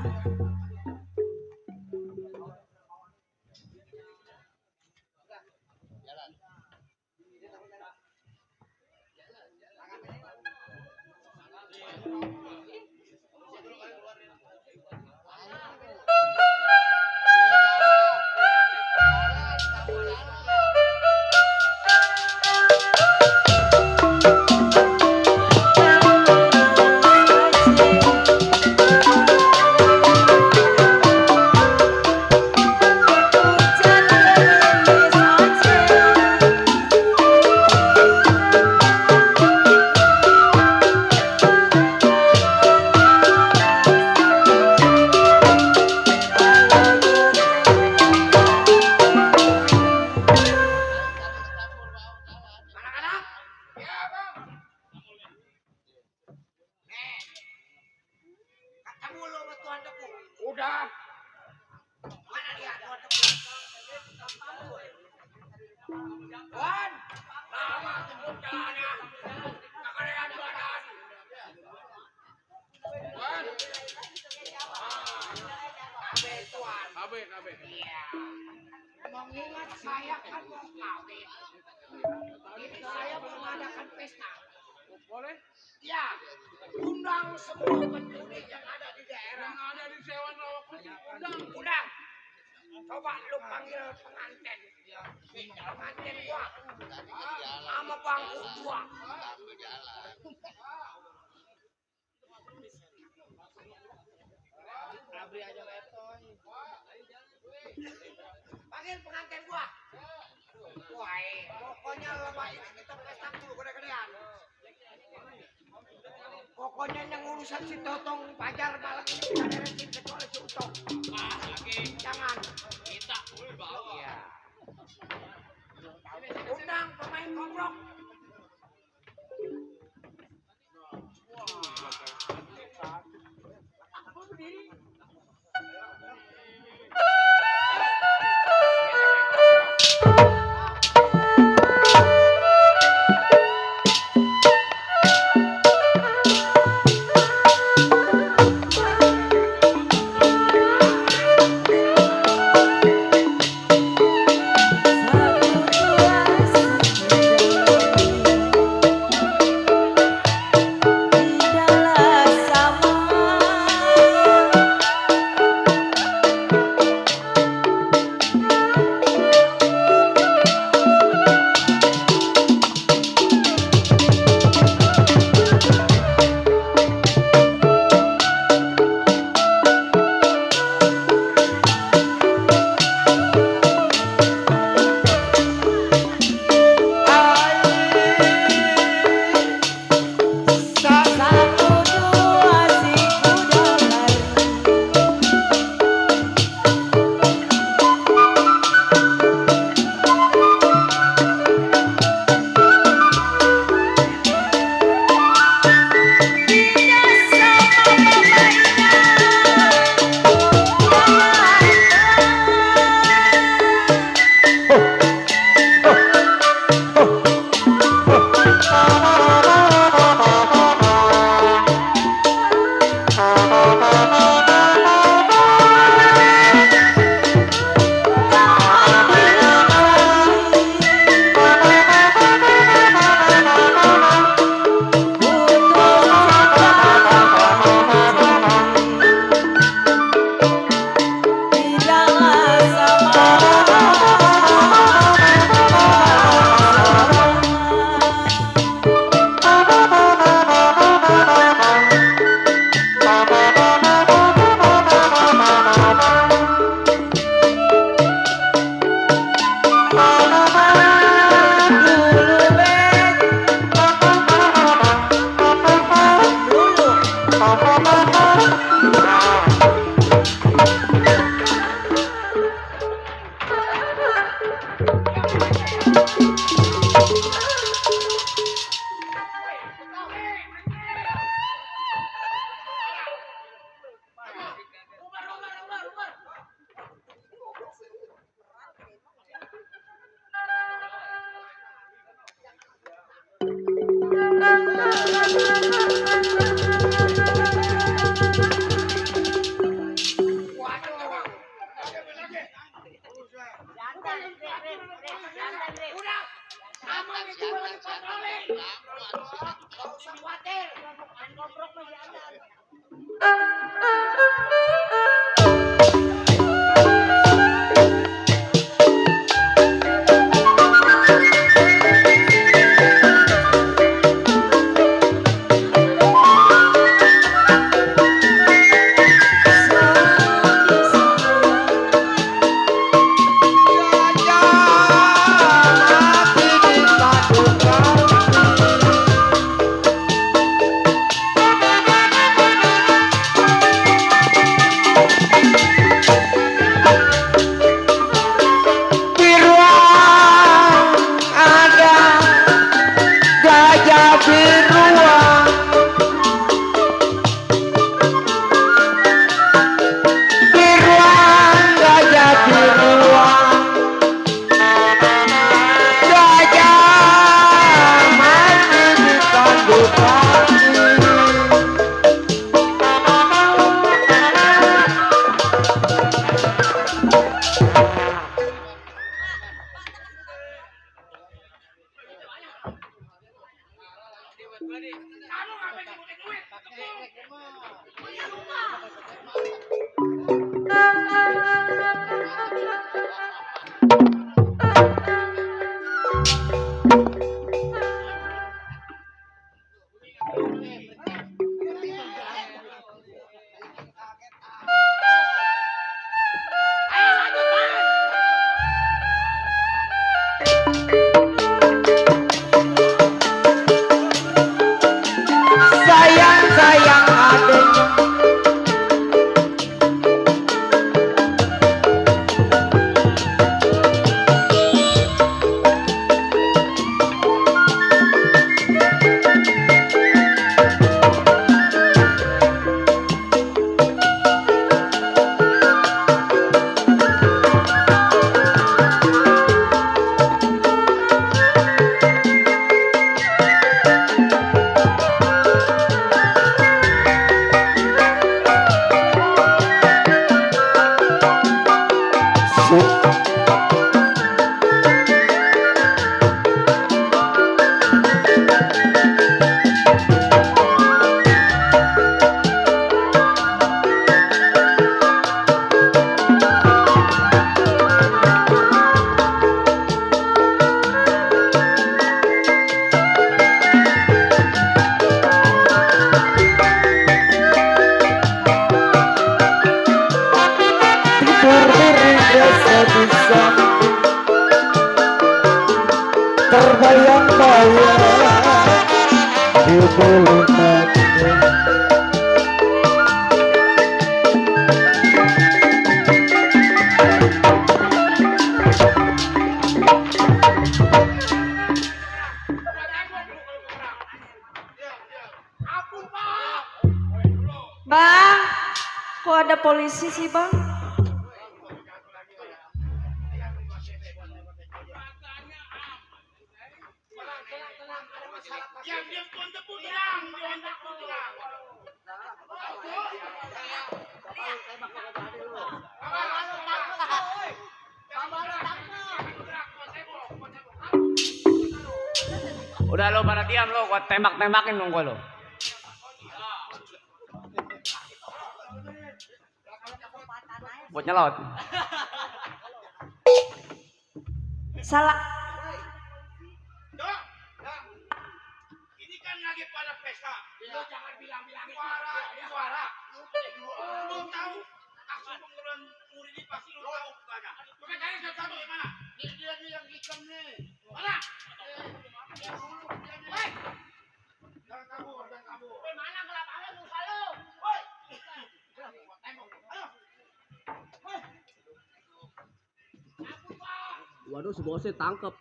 Udah. Mana dia Tuan Depuk? Tuan, lama jemput jalannya. Kekalian badan. Tuan. Kabe Tuan. Kabe. Iya. Mengingat saya kan mau kawin. Ini saya mau mengadakan pesta. Boleh? Ya, undang semua penjudi yang ada di daerah. Yang ada di Sewan Rawakuti. Undang. Coba lu panggil pengantin. Pengantin gua. Sama bangku gua. Panggil pengantin gua. Wah, pokoknya lama ini kita pesta dulu gede-gedean. Pokoknya yang urusan si Totong Pajar malam ini kita beresin kecuali si Utong. Jangan. Kita bawa. Iya. Undang pemain komplok. Satu, dua, 3. Sayang adanya. Terbayang-bayang di bulu mata. Bang, kok ada polisi sih bang? Udah lo pada diam lo, gua tembak-tembakin dong gua lo. Buat nyelot. Salah. Ini kan lagi pada pesta. Lo jangan bilang-bilang suara. Lo tahu aksi pengurusan murid ini pasti lo tahu bukannya. Coba cari satu di mana? Dia yang hitam nih. Mana? Hei! Jangan kabur. Mana kelapanya muka lo? Hoi! Ayo! Waduh, si bosnya tangkep.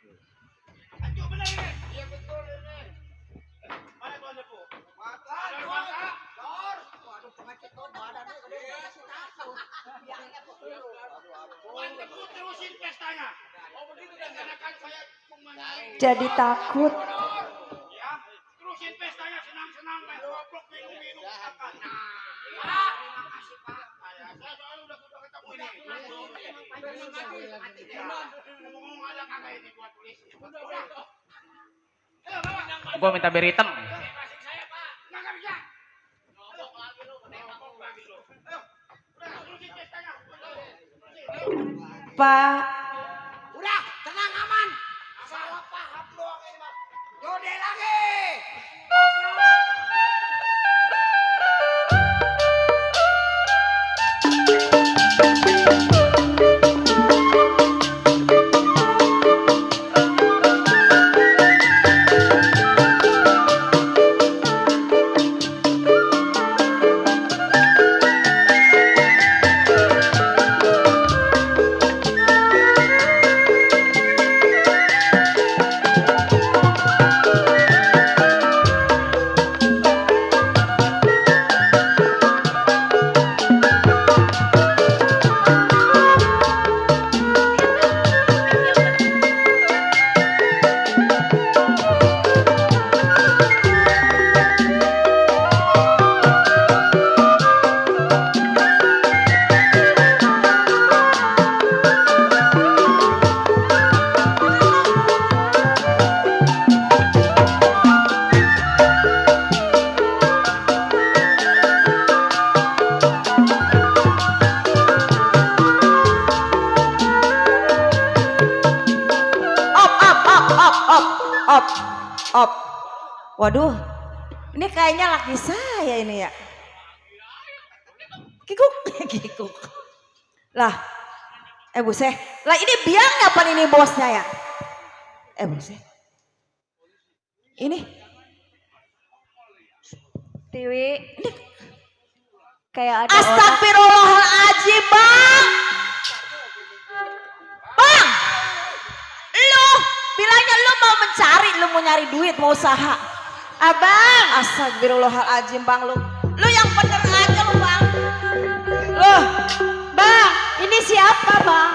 Ayo benar ini. Iya betul ini. Mana bosnya bu? Mata. Waduh, pengacet tuh badannya gede kasih takut. Mantep bu, terusin pestanya. Oh begitu dan karena kan saya mengenai. Jadi takut. Ya, terusin pestanya senang-senang main goblok minum-minum makan. Nah, terima kasih Pak. Saya soalnya udah ketemu ini. Ngomong ada kagak ini buat tulis. Gua minta bir hitam. Bebasin saya Pak. Nggak bisa. Ngomong lagi lu, nembak lagi lu. Ayo, udah terusin pestanya. Pak, Udah, tenang aman. Salah paham doang ini Mas. Jode lagi. Op. Waduh, ini kayaknya laki saya ini ya. Kikuk, kikuk. Lah, buset. Lah ini biang apa ini bosnya ya? Buset. Ini Tiwi. Kayak ada orang. Astagfirullahaladzim, Bang. Bang, lu bilangnya lu mau mencari, lu mau nyari duit, mau usaha. Abang, astagfirullahaladzim, Bang, lu yang bener aja lu, Bang. Loh, Bang, ini siapa, Bang?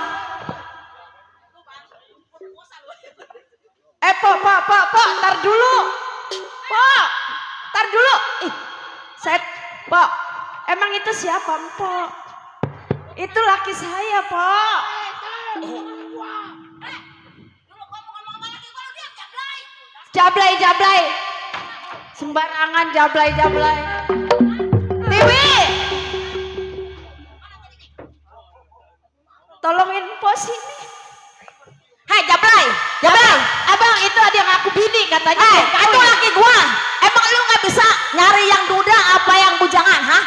Pak, ntar dulu. Pak, ntar dulu. Pak, Emang itu siapa, Mpok? Itu laki saya, Pak. Jablay. Sembarangan jablay. Tiwi. Tolongin Mpok sini. Hai, Jablay. Abang, itu ada yang aku bini katanya. Itu laki gua. Emang lu nggak bisa nyari yang duda apa yang bujangan, hah?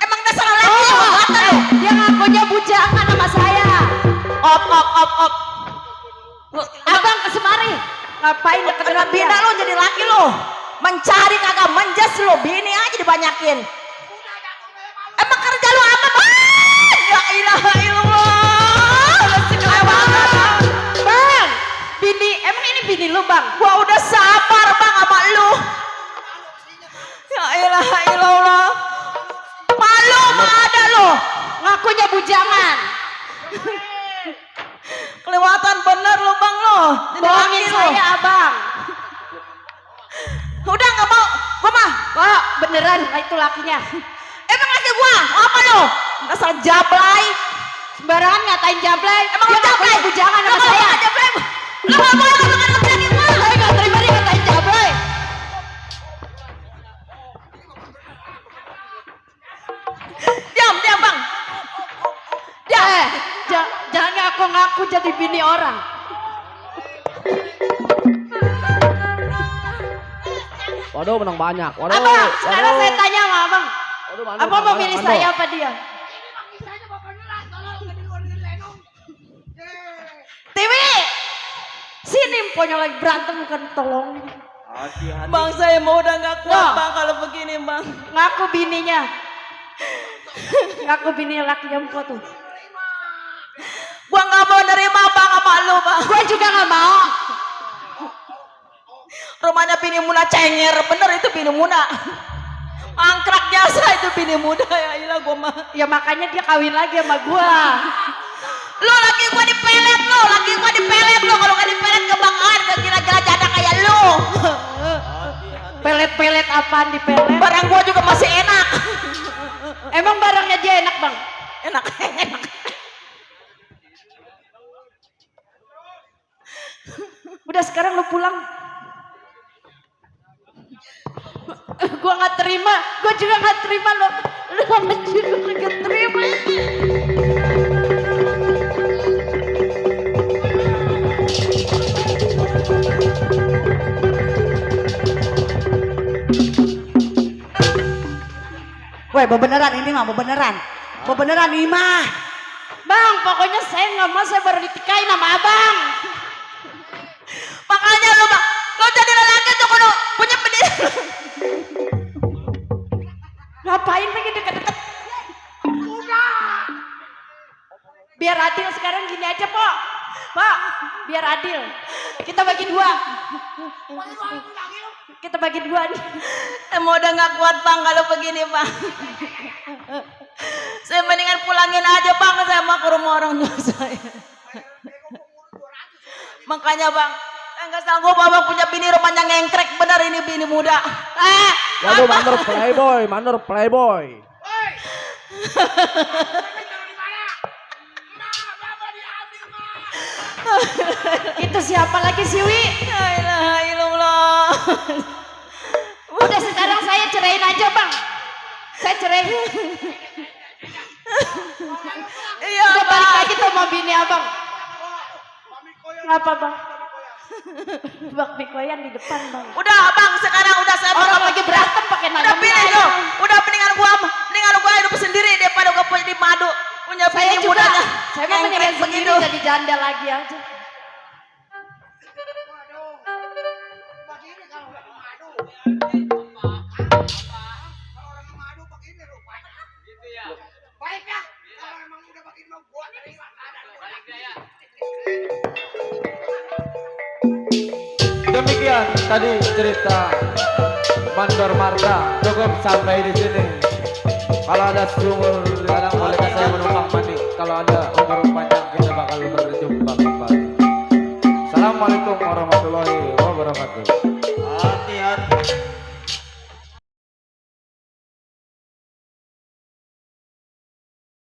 Emang dasar laki lu. Dia ngakunya bujangan sama saya. Op. Abang kesemari. Ngapain deket dengan dia? Bina lu jadi laki lu. Mencari kagak menjas lu. Bini aja dibanyakin. Emang kerja lu apa, Bang? Ya ilaha illallah. Bang, emang ini bini lu, Bang? Gua udah sabar, Bang, sama lu. Ya ilaha illallah. Malu mah ada lu. Ngakunya bujangan. Kelewatan bener lu, Bang, lu. Bohongin saya, Abang. Udah nggak mau. Gua mah. Wah, beneran itu lakinya. Emang laki gua apa lu? Dasar jablay. Sembarangan ngatain jablay. Emang lu jablay? Bujangan sama saya. Lu nggak boleh ngomongin laki gua. Saya nggak terima dia ngatain jablay. Diam, Bang. Jangan ngaku-ngaku jadi bini orang. Waduh, menang banyak. Abang, sekarang saya tanya sama Abang. Waduh, Abang mau milih saya apa dia? Tiwi. Sini mpoknya lagi berantem kan, tolong. Hati-hati. Bang, saya mau udah nggak kuat, Loh. Bang, kalau begini, Bang. Ngaku bininya. Ngaku bini lakinya mpok tuh. Gua nggak mau nerima, Bang, sama lu, Bang. Gue juga nggak mau. Rumahnya Bini Muna cenger, bener itu Bini Muna. Angkrak jasa itu Bini Muda, ya ilah gua mah. Ya makanya dia kawin lagi sama gua. Lu laki gua dipelet lu, kalau nggak dipelet kebanggaan, ke gila-gila janda kayak lu. Pelet-pelet apaan dipelet? Barang gua juga masih enak. Emang barangnya dia enak, Bang? Enak. Udah sekarang lu pulang. Gua nggak terima, gua juga nggak terima lo. Lu sama juga nggak terima. Weh, beneran ini mah, beneran ini mah. Bang, pokoknya saya nggak mau, saya baru ditikain sama Abang. Makanya lu, Bang, lu jadi lelaki tuh kudu punya pendidikan. Ngapain lagi deket-deket? Biar adil sekarang gini aja, Pak. Pak, biar adil. Kita bagi dua. Nih. Emang udah nggak kuat, Bang, kalau begini, Bang. Saya mendingan pulangin aja, Bang, saya mau ke rumah orang tua saya. Makanya, Bang, saya nggak sanggup Abang punya bini rumahnya ngengkrek, bener ini Bini Muda. Waduh, mandor playboy. Itu siapa lagi sih, Wi? La ilaha illallah. Udah sekarang saya ceraiin aja, Bang. Saya cerai. Iya, Udah balik Bang. lagi sama bini Abang. Apa, Bang? Bak Bikoyan di depan, Bang. Udah, Bang, sekarang udah saya Orang lagi berantem pakai udah nanya. pilih tuh. Udah mendingan gua hidup sendiri daripada gua punya di madu. Punya Saya bini juga. mudanya. Saya mau ngengkrek menyerah sendiri jadi janda lagi aja. Demikian tadi cerita Mandor Marta, cukup sampai di sini. Kalau ada sumur di sana bolehkah saya menumpang mandi? Kalau ada umur panjang kita bakal berjumpa kembali. Assalamualaikum warahmatullahi wabarakatuh.